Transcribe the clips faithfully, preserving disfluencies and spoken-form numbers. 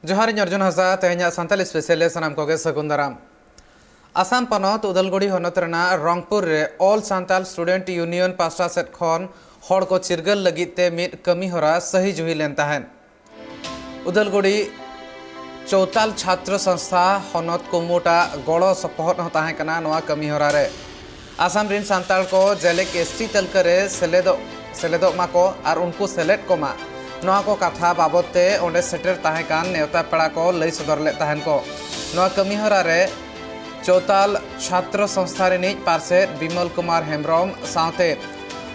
ᱡᱚᱦᱟᱨ, ᱤᱧ ᱚᱨᱡᱩᱱ ᱦᱟᱸᱥᱫᱟ᱾ ᱛᱮᱦᱮᱧᱟᱜ ᱥᱟᱱᱛᱟᱞᱤ ᱥᱯᱮᱥᱟᱞ ᱨᱮ ᱥᱟᱱᱟᱢ ᱠᱚᱜᱮ ᱥᱟᱹᱜᱩᱱ ᱫᱟᱨᱟᱢ᱾ ᱟᱥᱟᱢ ᱯᱚᱱᱚᱛ ᱩᱫᱟᱞᱜᱩᱲᱤ ᱦᱚᱱᱚᱛ ᱨᱮᱱᱟᱜ ᱨᱚᱝᱯᱩᱨ ᱨᱮ All Santal Student Union ᱯᱟᱦᱴᱟ ᱥᱮᱫ ᱠᱷᱚᱱ ᱦᱚᱲ ᱠᱚ ᱪᱤᱨᱜᱟᱹᱞ ᱞᱟᱹᱜᱤᱫ ᱛᱮ ᱢᱤᱫ ᱠᱟᱹᱢᱤ ᱦᱚᱨᱟ ᱥᱟᱹᱦᱤ ᱡᱩᱦᱤ ᱞᱮᱱ ᱛᱟᱦᱮᱸᱫ᱾ ᱩᱫᱟᱞᱜᱩᱲᱤ ᱪᱳᱣᱛᱟᱞ ᱪᱷᱟᱛᱨᱚ ᱥᱚᱝᱥᱛᱷᱟ ᱦᱚᱱᱚᱛ ᱠᱩᱢᱩᱴᱟᱜ ᱜᱚᱲᱚ ᱥᱚᱯᱚᱦᱚᱫ ᱦᱚᱸ ᱛᱟᱦᱮᱸ ᱠᱟᱱᱟ ᱱᱚᱣᱟ ᱠᱟᱹᱢᱤ ᱦᱚᱨᱟ ᱨᱮ᱾ ᱟᱥᱟᱢ ᱨᱤᱱ ᱥᱟᱱᱛᱟᱲ ᱠᱚ ᱡᱮᱞᱮᱠ ᱮᱥ ᱴᱤ ᱛᱟᱹᱞᱠᱟᱹ ᱨᱮ ᱥᱮᱞᱮᱫᱚᱜ, ᱥᱮᱞᱮᱫᱚᱜ ᱢᱟᱠᱚ ᱟᱨ ᱩᱱᱠᱩ ᱥᱮᱞᱮᱫ ᱠᱚᱢᱟ, ᱱᱚᱣᱟ ᱠᱚ ᱠᱟᱛᱷᱟ ᱵᱟᱵᱚᱛ ᱛᱮ ᱚᱸᱰᱮ ᱥᱮᱴᱮᱨ ᱛᱟᱦᱮᱸ ᱠᱟᱱ ᱱᱮᱣᱛᱟ ᱯᱮᱲᱟ ᱠᱚ ᱞᱟᱹᱭ ᱥᱚᱫᱚᱨ ᱞᱮᱫ ᱛᱟᱦᱮᱱ ᱠᱚ᱾ ᱱᱚᱣᱟ ᱠᱟᱹᱢᱤ ᱦᱚᱨᱟ ᱨᱮ ᱪᱳᱣᱛᱟᱞ ᱪᱷᱟᱛᱨᱚ ᱥᱚᱝᱥᱛᱷᱟ ᱨᱤᱱᱤᱡ ᱯᱟᱨᱥᱮᱛ ᱵᱤᱢᱚᱞ ᱠᱩᱢᱟᱨ ᱦᱮᱢᱵᱽᱨᱚᱢ ᱥᱟᱶᱛᱮ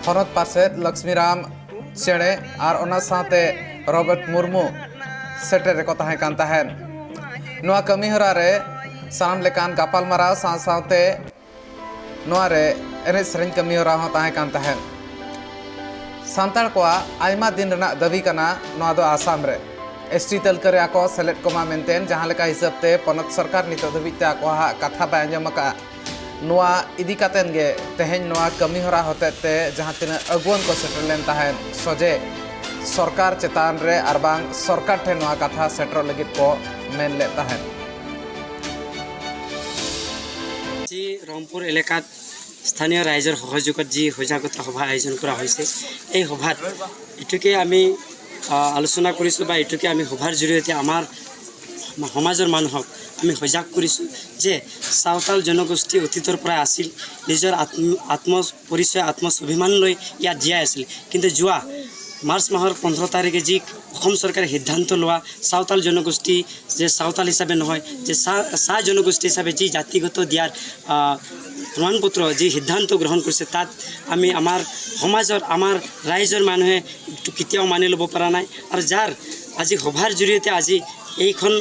ᱦᱚᱱᱚᱛ ᱯᱟᱨᱥᱮᱛ ᱞᱚᱠᱥᱢᱤᱨᱟᱢ ᱪᱮᱬᱮ ᱟᱨ ᱚᱱᱟ ᱥᱟᱶᱛᱮ ᱨᱚᱵᱟᱨᱴ ᱢᱩᱨᱢᱩ ᱥᱮᱴᱮᱨ ᱨᱮᱠᱚ ᱛᱟᱦᱮᱸ ᱠᱟᱱ ᱛᱟᱦᱮᱸᱫ᱾ ᱱᱚᱣᱟ ᱠᱟᱹᱢᱤ ᱦᱚᱨᱟ ᱨᱮ ᱥᱟᱱᱟᱢ ᱞᱮᱠᱟᱱ ᱜᱟᱯᱟᱞᱢᱟᱨᱟᱣ ᱥᱟᱶ ᱥᱟᱶᱛᱮ ᱱᱚᱣᱟ ᱨᱮ ᱮᱱᱮᱡ ᱥᱮᱨᱮᱧ ᱠᱟᱹᱢᱤ ᱦᱚᱨᱟ ᱦᱚᱸ ᱛᱟᱦᱮᱸ ᱠᱟᱱ ᱛᱟᱦᱮᱸᱫ᱾ ᱥᱟᱱᱛᱟᱲ ᱠᱚᱣᱟᱜ ᱟᱭᱢᱟ ᱫᱤᱱ ᱨᱮᱱᱟᱜ ᱫᱟᱹᱵᱤ ᱠᱟᱱᱟ ᱱᱚᱣᱟ ᱫᱚ ᱟᱥᱟᱢ ᱨᱮ ᱮᱥ ᱴᱤ ᱛᱟᱹᱞᱠᱟᱹ ᱨᱮ ᱟᱠᱚ ᱥᱮᱞᱮᱫ ᱠᱚᱢᱟ ᱢᱮᱱᱛᱮ, ᱡᱟᱦᱟᱸ ᱞᱮᱠᱟ ᱦᱤᱥᱟᱹᱵ ᱛᱮ ᱯᱚᱱᱚᱛ ᱥᱚᱨᱠᱟᱨ ᱱᱤᱛᱚᱜ ᱫᱷᱟᱹᱵᱤᱡ ᱛᱮ ᱟᱠᱚᱣᱟᱜ ᱠᱟᱛᱷᱟ ᱵᱟᱭ ᱟᱸᱡᱚᱢ ᱟᱠᱟᱫᱼᱟ᱾ ᱱᱚᱣᱟ ᱤᱫᱤ ᱠᱟᱛᱮᱱ ᱜᱮ ᱛᱮᱦᱮᱧ ᱱᱚᱣᱟ ᱠᱟᱹᱢᱤ ᱦᱚᱨᱟ ᱦᱚᱛᱮᱡ ᱛᱮ ᱡᱟᱦᱟᱸ ᱛᱤᱱᱟᱹᱜ ᱟᱹᱜᱩᱣᱟᱹᱱ ᱠᱚ ᱥᱮᱴᱮᱨ ᱞᱮᱱ ᱛᱟᱦᱮᱸᱫ, ᱥᱚᱡᱷᱮ ᱥᱚᱨᱠᱟᱨ ᱪᱮᱛᱟᱱ ᱨᱮ ᱟᱨ ᱵᱟᱝ ᱥᱚᱨᱠᱟᱨ ᱴᱷᱮᱱ ᱱᱚᱣᱟ ᱠᱟᱛᱷᱟ ᱥᱮᱴᱮᱨᱚᱜ ᱞᱟᱹᱜᱤᱫ ᱠᱚ ᱢᱮᱱ ᱞᱮᱫ ᱛᱟᱦᱮᱸᱫ᱾ আজি ৰংপুৰ এলেকাত স্থানীয় ৰাইজৰ সহযোগত যি সজাগতা সভা আয়োজন কৰা হৈছে, এই সভাত এইটোকে আমি, আহ, আলোচনা কৰিছোঁ বা এইটোকে আমি সভাৰ জৰিয়তে আমাৰ সমাজৰ মানুহক আমি সজাগ কৰিছোঁ যে চাওতাল জনগোষ্ঠী অতীতৰ পৰা আছিল, নিজৰ আত্ম আত্ম পৰিচয়, আত্মস্বাভিমান লৈ ইয়াত জীয়াই আছিল। কিন্তু যোৱা মাৰ্চ মাহৰ পোন্ধৰ তাৰিখে যি অসম চৰকাৰে সিদ্ধান্ত লোৱা, চাওতাল জনগোষ্ঠী যে চাওতাল হিচাপে নহয়, যে চাহ চাহ জনগোষ্ঠী হিচাপে যি জাতিগত দিয়াৰ, আহ, প্ৰমাণপত্ৰ, যি সিদ্ধান্ত গ্ৰহণ কৰিছে, তাত আমি আমাৰ সমাজৰ, আমাৰ ৰাইজৰ মানুহে এইটো কেতিয়াও মানি ল'ব পৰা নাই। আৰু যাৰ আজি সভাৰ জৰিয়তে আজি এইখন,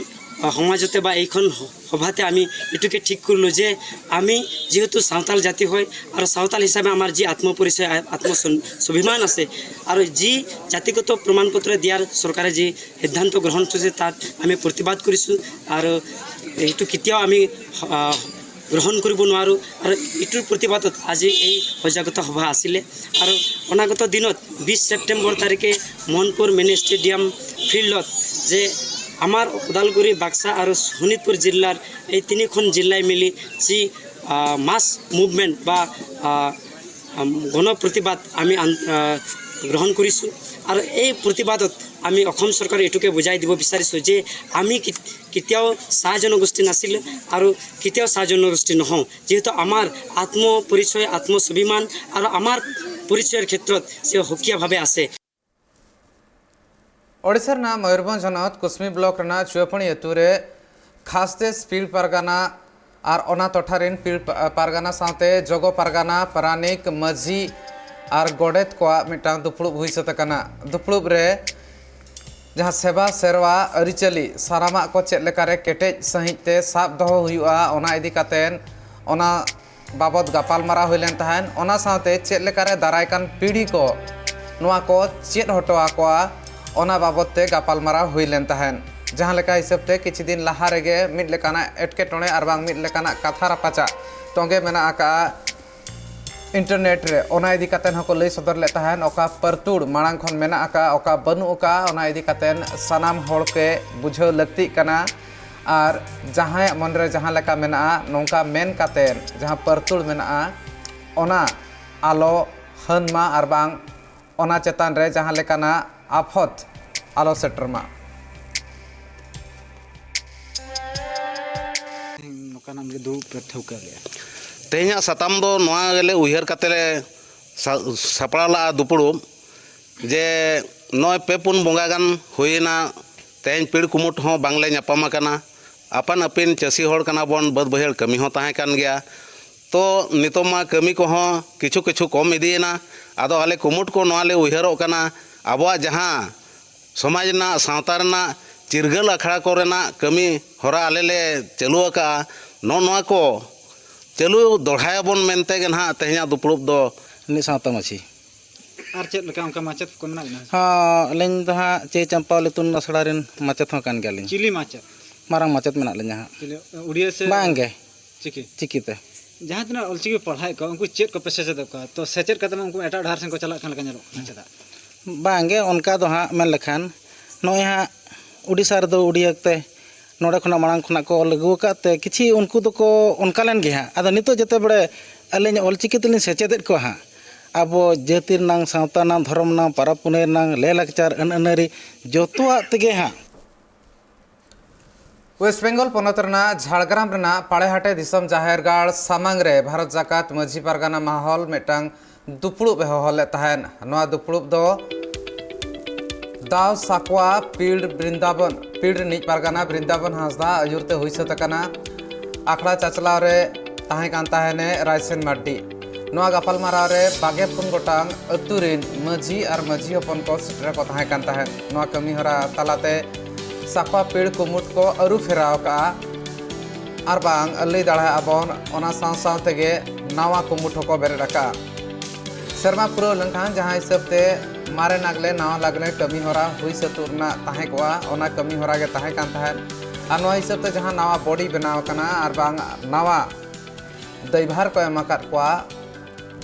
আহ, সমাজতে বা এইখন স- সভাতে আমি এইটোকে ঠিক কৰিলোঁ যে আমি যিহেতু চাওতাল জাতি হয় আৰু চাওতাল হিচাপে আমাৰ যি আত্মপৰিচয়, আ- আত্ম স্ব- স্বাভিমান আছে আৰু যি জাতিগত প্ৰমাণপত্ৰ দিয়াৰ চৰকাৰে যি সিদ্ধান্ত গ্ৰহণ কৰিছে, তাত আমি প্ৰতিবাদ কৰিছোঁ আৰু এইটো কেতিয়াও আমি, আহ, গ্ৰহণ কৰিব নোৱাৰোঁ। আৰু এইটোৰ প্ৰতিবাদত আজি এই সজাগতা সভা আছিলে। আৰু অনাগত দিনত বিছ ছেপ্টেম্বৰ তাৰিখে মনপুৰ মিনি ষ্টেডিয়াম ফিল্ডত যে আমাৰ ওদালগুৰি, বাক্সা আৰু শোণিতপুৰ জিলাৰ এই তিনিখন জিলাই মিলি যি মাছ মুভমেণ্ট বা আ, আম, গণ প্ৰতিবাদ আমি আন- আ, গ্ৰহণ কৰিছোঁ। আৰু এই প্ৰতিবাদত আমি অসম চৰকাৰক এইটোকে বুজাই দিব বিচাৰিছোঁ যে আমি কি- কেতিয়াও চাহ জনগোষ্ঠী নাছিলোঁ আৰু কেতিয়াও চাহ জনগোষ্ঠী নহওঁ। যিহেতু আমাৰ আত্ম পৰিচয়, আত্ম স্বাভিমান আৰু আমাৰ পৰিচয়ৰ ক্ষেত্ৰত যে সুকীয়াভাৱে আছে। ᱳᱰᱤᱥᱟ ᱨᱮᱱᱟᱜ ᱢᱚᱭᱩᱨᱵᱷᱚᱸᱡᱽ ᱦᱚᱱᱚᱛ ᱠᱩᱥᱢᱤ ᱵᱞᱚᱠ ᱨᱮᱱᱟᱜ ᱪᱩᱭᱟᱯᱟᱹᱲᱤ ᱟᱹᱛᱩ ᱨᱮ ᱠᱷᱟᱥᱛᱮ ᱯᱤᱲ ᱯᱟᱨᱜᱟᱱᱟ ᱟᱨ ᱚᱱᱟ ᱴᱚᱴᱷᱟ ᱨᱮᱱ ᱯᱤᱲ ᱯᱟᱨᱜᱟᱱᱟ ᱥᱟᱶᱛᱮ ᱡᱚᱜᱚ ᱯᱟᱨᱜᱟᱱᱟ, ᱯᱟᱨᱟᱱᱤᱠ, ᱢᱟᱹᱡᱷᱤ ᱟᱨ ᱜᱚᱰᱮᱛ ᱠᱚᱣᱟᱜ ᱢᱤᱫᱴᱟᱝ ᱫᱩᱯᱲᱩᱵ ᱦᱩᱭ ᱥᱟᱹᱛ ᱟᱠᱟᱱᱟ᱾ ᱫᱩᱯᱲᱩᱵ ᱨᱮ ᱡᱟᱦᱟᱸ ᱥᱮᱵᱟ ᱥᱮᱨᱣᱟ ᱟᱹᱨᱤᱪᱟᱹᱞᱤ ᱥᱟᱱᱟᱢᱟᱜ ᱠᱚ ᱪᱮᱫ ᱞᱮᱠᱟᱨᱮ ᱠᱮᱴᱮᱡ ᱥᱟᱺᱦᱤᱡ ᱛᱮ ᱥᱟᱵ ᱫᱚᱦᱚ ᱦᱩᱭᱩᱜᱼᱟ, ᱚᱱᱟ ᱤᱫᱤ ᱠᱟᱛᱮᱱ ᱚᱱᱟ ᱵᱟᱵᱚᱛ ᱜᱟᱯᱟᱞᱢᱟᱨᱟᱣ ᱦᱩᱭ ᱞᱮᱱ ᱛᱟᱦᱮᱸᱫ᱾ ᱚᱱᱟ ᱥᱟᱶᱛᱮ ᱪᱮᱫ ᱞᱮᱠᱟᱨᱮ ᱫᱟᱨᱟᱭ ᱠᱟᱱ ᱯᱤᱲᱦᱤ ᱠᱚ ᱱᱚᱣᱟ ᱠᱚ ᱪᱮᱫ ᱦᱚᱴᱚ ᱟᱠᱚᱣᱟ, ᱚᱱᱟ ᱵᱟᱵᱚᱛ ᱛᱮ ᱜᱟᱯᱟᱞᱢᱟᱨᱟᱣ ᱦᱩᱭ ᱞᱮᱱ ᱛᱟᱦᱮᱸᱫ᱾ ᱡᱟᱦᱟᱸ ᱞᱮᱠᱟ ᱦᱤᱥᱟᱹᱵ ᱛᱮ ᱠᱤᱪᱷᱩ ᱫᱤᱱ ᱞᱟᱦᱟ ᱨᱮᱜᱮ ᱢᱤᱫ ᱞᱮᱠᱟᱱᱟᱜ ᱮᱴᱠᱮᱴᱚᱬᱮ ᱟᱨ ᱵᱟᱝ ᱢᱤᱫ ᱞᱮᱠᱟᱱᱟᱜ ᱠᱟᱛᱷᱟ ᱨᱟᱯᱟᱪᱟᱜ ᱛᱚᱸᱜᱮ ᱢᱮᱱᱟᱜ ᱟᱠᱟᱫᱼᱟ ᱤᱱᱴᱟᱨᱱᱮᱴ ᱨᱮ, ᱚᱱᱟ ᱤᱫᱤ ᱠᱟᱛᱮ ᱦᱚᱸᱠᱚ ᱞᱟᱹᱭ ᱥᱚᱫᱚᱨ ᱞᱮᱫ ᱛᱟᱦᱮᱸᱫ᱾ ᱚᱠᱟ ᱯᱟᱹᱨᱛᱩᱲ ᱢᱟᱲᱟᱝ ᱠᱷᱚᱱ ᱢᱮᱱᱟᱜ ᱟᱠᱟᱫᱼᱟ, ᱚᱠᱟ ᱵᱟᱹᱱᱩᱜ ᱟᱠᱟᱫᱼᱟ, ᱚᱱᱟ ᱤᱫᱤ ᱠᱟᱛᱮ ᱥᱟᱱᱟᱢ ᱦᱚᱲ ᱜᱮ ᱵᱩᱡᱷᱟᱹᱣ ᱞᱟᱹᱠᱛᱤᱜ ᱠᱟᱱᱟ᱾ ᱟᱨ ᱡᱟᱦᱟᱸᱭᱟᱜ ᱢᱚᱱᱨᱮ ᱡᱟᱦᱟᱸ ᱞᱮᱠᱟ ᱢᱮᱱᱟᱜᱼᱟ, ᱱᱚᱝᱠᱟ ᱢᱮᱱ ᱠᱟᱛᱮ ᱡᱟᱦᱟᱸ ᱯᱟᱹᱨᱛᱩᱲ ᱢᱮᱱᱟᱜᱼᱟ, ᱚᱱᱟ ᱟᱞᱚ ᱦᱟᱹᱱ ᱢᱟ ᱟᱨ ᱵᱟᱝ ᱚᱱᱟ ᱪᱮᱛᱟᱱ ᱨᱮ ᱡᱟᱦᱟᱸ ᱞᱮᱠᱟᱱᱟᱜ ᱟᱯᱷᱚᱛ ᱟᱞᱚ ᱥᱮᱴᱮᱨ ᱢᱟ᱾ ᱱᱚᱝᱠᱟᱱᱟᱜ ᱜᱮ ᱫᱩᱲᱩᱵ ᱯᱮ ᱴᱷᱟᱹᱣᱠᱟᱹ ᱞᱮᱫᱼᱟ᱾ ᱛᱮᱦᱮᱧᱟᱜ ᱥᱟᱛᱟᱢ ᱫᱚ ᱱᱚᱣᱟ ᱜᱮᱞᱮ ᱩᱭᱦᱟᱹᱨ ᱠᱟᱛᱮ ᱞᱮ ᱥᱟ- ᱥᱟᱯᱲᱟᱣ ᱞᱟᱜᱼᱟ ᱫᱩᱯᱲᱩᱵ, ᱡᱮ ᱱᱚᱜᱼᱚᱭ ᱯᱮ ᱯᱩᱱ ᱵᱚᱸᱜᱟ ᱜᱟᱱ ᱦᱩᱭᱮᱱᱟ, ᱛᱮᱦᱮᱧ ᱯᱤᱲ ᱠᱩᱢᱩᱴ ᱦᱚᱸ ᱵᱟᱝᱞᱮ ᱧᱟᱯᱟᱢ ᱟᱠᱟᱱᱟ᱾ ᱟᱯᱟᱱ ᱟᱹᱯᱤᱱ ᱪᱟᱹᱥᱤ ᱦᱚᱲ ᱠᱟᱱᱟ ᱵᱚᱱ, ᱵᱟᱹᱫᱽ ᱵᱟᱹᱭᱦᱟᱹᱲ ᱠᱟᱹᱢᱤ ᱦᱚᱸ ᱛᱟᱦᱮᱸ ᱠᱟᱱ ᱜᱮᱭᱟ᱾ ᱛᱚ ᱱᱤᱛᱚᱜ ᱢᱟ ᱠᱟᱹᱢᱤ ᱠᱚᱦᱚᱸ ᱠᱤᱪᱷᱩ ᱠᱤᱪᱷᱩ ᱠᱚᱢ ᱤᱫᱤᱭᱮᱱᱟ᱾ ᱟᱫᱚ ᱟᱞᱮ ᱠᱩᱢᱩᱴ ᱠᱚ ᱱᱚᱣᱟ ᱞᱮ ᱩᱭᱦᱟᱹᱨᱚᱜ ᱠᱟᱱᱟ, ᱟᱵᱚᱣᱟᱜ ᱡᱟᱦᱟᱸ ᱥᱚᱢᱟᱡᱽ ᱨᱮᱱᱟᱜ, ᱥᱟᱶᱛᱟ ᱨᱮᱱᱟᱜ ᱪᱤᱨᱜᱟᱹᱞ ᱟᱠᱷᱲᱟ ᱠᱚᱨᱮᱱᱟᱜ ᱠᱟᱹᱢᱤ ᱦᱚᱨᱟ ᱟᱞᱮ ᱞᱮ ᱪᱟᱹᱞᱩ ᱟᱠᱟᱫᱼᱟ, ᱱᱚᱜᱼᱚ ᱱᱚᱣᱟ ᱠᱚ ᱪᱟᱹᱞᱩ ᱫᱚᱦᱲᱟᱭᱟᱵᱚᱱ ᱢᱮᱱᱛᱮ ᱜᱮ ᱱᱟᱦᱟᱜ ᱛᱮᱦᱮᱧᱟᱜ ᱫᱩᱯᱲᱩᱵ ᱫᱚ᱾ ᱨᱤᱱᱤᱡ ᱥᱟᱶᱛᱟ ᱢᱟᱹᱡᱷᱤ᱾ ᱟᱨ ᱪᱮᱫ ᱞᱮᱠᱟ ᱚᱱᱠᱟ ᱢᱟᱪᱮᱫ ᱠᱚ ᱢᱮᱱᱟᱜ ᱵᱮᱱᱟ? ᱦᱚᱸ, ᱟᱹᱞᱤᱧ ᱫᱚ ᱦᱟᱸᱜ ᱪᱮ ᱪᱟᱢᱯᱟᱣᱞ ᱤᱛᱩᱱ ᱟᱥᱲᱟ ᱨᱮᱱ ᱢᱟᱪᱮᱫ ᱦᱚᱸ ᱠᱟᱱ ᱜᱮᱭᱟᱞᱤᱧ᱾ ᱪᱤᱞᱤ ᱢᱟᱪᱮᱫ? ᱢᱟᱨᱟᱝ ᱢᱟᱪᱮᱫ ᱢᱮᱱᱟᱜ ᱞᱤᱧᱟ ᱦᱟᱸᱜ᱾ ᱪᱤᱞᱤ, ᱩᱲᱤᱭᱟ ᱥᱮ? ᱵᱟᱝ ᱜᱮ, ᱪᱤᱠᱤ? ᱪᱤᱠᱤᱛᱮ᱾ ᱡᱟᱦᱟᱸ ᱛᱤᱱᱟᱹᱜ ᱚᱞᱪᱤᱠᱤ ᱯᱟᱲᱦᱟᱣᱮᱫ ᱠᱚᱣᱟ, ᱩᱱᱠᱩ ᱪᱮᱫ ᱠᱚᱯᱮ ᱥᱮᱪᱮᱫᱮᱫ ᱠᱚᱣᱟ? ᱛᱚ ᱥᱮᱪᱮᱫ ᱠᱟᱛᱮ ᱢᱟ ᱩᱱᱠᱩ ᱮᱴᱟᱜ ᱰᱟᱦᱟᱨ ᱥᱮᱫ ᱠᱚ ᱪᱟᱞᱟᱜ ᱠᱟᱱ ᱞᱮᱠᱟ ᱧᱮᱞᱚᱜ ᱠᱟᱱᱟ, ᱪᱮᱫᱟᱜ? ᱵᱟᱝ ᱜᱮ, ᱚᱱᱠᱟ ᱫᱚ ᱦᱟᱸᱜ ᱢᱮᱱ ᱞᱮᱠᱷᱟᱱ ᱱᱚᱜᱼᱚᱭ ᱦᱟᱸᱜ ᱩᱰᱤᱥᱟ ᱨᱮᱫᱚ ᱩᱰᱤᱭᱟ ᱛᱮ ᱱᱚᱰᱮ ᱠᱷᱚᱱᱟᱜ ᱢᱟᱲᱟᱝ ᱠᱷᱚᱱᱟᱜ ᱠᱚ ᱚᱞ ᱟᱹᱜᱩ ᱟᱠᱟᱫ ᱛᱮ ᱠᱤᱪᱷᱤ ᱩᱱᱠᱩ ᱫᱚᱠᱚ ᱚᱱᱠᱟ ᱞᱮᱱ ᱜᱮ ᱦᱟᱸᱜ᱾ ᱟᱫᱚ ᱱᱤᱛᱚᱜ ᱡᱮᱛᱮ ᱵᱮᱲᱮ ᱟᱹᱞᱤᱧ ᱚᱞᱪᱤᱠᱤ ᱛᱮᱞᱤᱧ ᱥᱮᱪᱮᱫᱮᱫ ᱠᱚᱣᱟ ᱦᱟᱸᱜ, ᱟᱵᱚ ᱡᱟᱹᱛᱤ ᱨᱮᱱᱟᱝ, ᱥᱟᱶᱛᱟ ᱨᱮᱱᱟᱝ, ᱫᱷᱚᱨᱚᱢ ᱨᱮᱱᱟᱝ, ᱯᱚᱨᱚᱵᱽ ᱯᱩᱱᱟᱹᱭ ᱨᱮᱱᱟᱝ, ᱞᱟᱭᱼᱞᱟᱠᱪᱟᱨ, ᱟᱹᱱ ᱟᱹᱱᱟᱹᱨᱤ ᱡᱚᱛᱚᱣᱟᱜ ᱛᱮᱜᱮ ᱦᱟᱸᱜ᱾ ᱳᱭᱮᱥᱴ ᱵᱮᱝᱜᱚᱞ ᱯᱚᱱᱚᱛ ᱨᱮᱱᱟᱜ ᱡᱷᱟᱲᱜᱨᱟᱢ ᱨᱮᱱᱟᱜ ᱯᱟᱲᱮᱦᱟᱴᱮ ᱫᱤᱥᱚᱢ ᱡᱟᱦᱮᱨ ᱜᱟᱲ ᱥᱟᱢᱟᱝ ᱨᱮ ᱵᱷᱟᱨᱚᱛ ᱡᱟᱠᱟᱛ ᱢᱟᱹᱡᱷᱤ ᱯᱟᱨᱜᱟᱱᱟ ᱢᱟᱦᱚᱞ ᱢᱤᱫᱴᱟᱝ ᱫᱩᱯᱲᱩᱵ ᱮ ᱦᱚᱦᱚ ᱞᱮᱫ ᱛᱟᱦᱮᱸᱫ᱾ ᱱᱚᱣᱟ ᱫᱩᱯᱲᱩᱵ ᱫᱚ ᱫᱟᱣ ᱥᱟᱠᱣᱟ ᱯᱤᱲ ᱵᱨᱤᱱᱫᱟᱵᱚᱱ, ᱯᱤᱲ ᱨᱤᱱᱤᱡ ᱯᱟᱨᱜᱟᱱᱟ ᱵᱨᱤᱱᱫᱟᱵᱚᱱ ᱦᱟᱸᱥᱫᱟ ᱟᱹᱭᱩᱨ ᱛᱮ ᱦᱩᱭ ᱥᱟᱹᱛ ᱟᱠᱟᱱᱟ᱾ ᱟᱠᱷᱲᱟ ᱪᱟᱪᱞᱟᱣ ᱨᱮ ᱛᱟᱦᱮᱸ ᱠᱟᱱ ᱛᱟᱦᱮᱱᱮ ᱨᱟᱭᱥᱮᱱ ᱢᱟᱨᱰᱤ᱾ ᱱᱚᱣᱟ ᱜᱟᱯᱟᱞᱢᱟᱨᱟᱣ ᱨᱮ ᱵᱟᱜᱮ ᱯᱩᱱ ᱜᱚᱴᱟᱝ ᱟᱹᱛᱩ ᱨᱤᱱ ᱢᱟᱹᱡᱷᱤ ᱟᱨ ᱢᱟᱹᱡᱷᱤ ᱦᱚᱯᱚᱱ ᱠᱚ ᱥᱮᱴᱮᱨ ᱠᱚ ᱛᱟᱦᱮᱸ ᱠᱟᱱ ᱛᱟᱦᱮᱸᱫ᱾ ᱱᱚᱣᱟ ᱠᱟᱹᱢᱤ ᱦᱚᱨᱟ ᱛᱟᱞᱟᱛᱮ ᱥᱟᱠᱣᱟ ᱯᱤᱲ ᱠᱩᱢᱩᱴ ᱠᱚ ᱟᱹᱨᱩ ᱯᱷᱮᱨᱟᱣ ᱠᱟᱜᱼᱟ᱾ ᱟᱨ ᱵᱟᱝ ᱞᱟᱹᱭ ᱫᱟᱲᱮᱭᱟᱜᱼᱟ ᱵᱚᱱ, ᱚᱱᱟ ᱥᱟᱶ ᱥᱟᱶ ᱛᱮᱜᱮ ᱱᱟᱣᱟ ᱠᱩᱢᱩᱴ ᱦᱚᱸᱠᱚ ᱵᱮᱨᱮᱫ ᱟᱠᱟᱫᱼᱟ᱾ ᱥᱮᱨᱢᱟ ᱯᱩᱨᱟᱹᱣ ᱞᱮᱱᱠᱷᱟᱱ ᱡᱟᱦᱟᱸ ᱦᱤᱥᱟᱹᱵ ᱛᱮ ᱢᱟᱨᱮ ᱱᱟᱜᱽᱞᱮ ᱱᱟᱣᱟ ᱞᱟᱜᱽᱞᱮ ᱠᱟᱹᱢᱤ ᱦᱚᱨᱟ ᱦᱩᱭ ᱥᱟᱹᱛᱚᱜ ᱨᱮᱱᱟᱜ ᱛᱟᱦᱮᱸ ᱠᱚᱜᱼᱟ, ᱚᱱᱟ ᱠᱟᱹᱢᱤ ᱦᱚᱨᱟ ᱜᱮ ᱛᱟᱦᱮᱸ ᱠᱟᱱ ᱛᱟᱦᱮᱸᱫ᱾ ᱟᱨ ᱱᱚᱣᱟ ᱦᱤᱥᱟᱹᱵ ᱛᱮ ᱡᱟᱦᱟᱸ ᱱᱟᱣᱟ ᱵᱚᱰᱤ ᱵᱮᱱᱟᱣ ᱟᱠᱟᱱᱟ ᱟᱨ ᱵᱟᱝ ᱱᱟᱣᱟ ᱫᱟᱭᱵᱷᱟᱨ ᱠᱚ ᱮᱢ ᱟᱠᱟᱫ ᱠᱚᱣᱟ,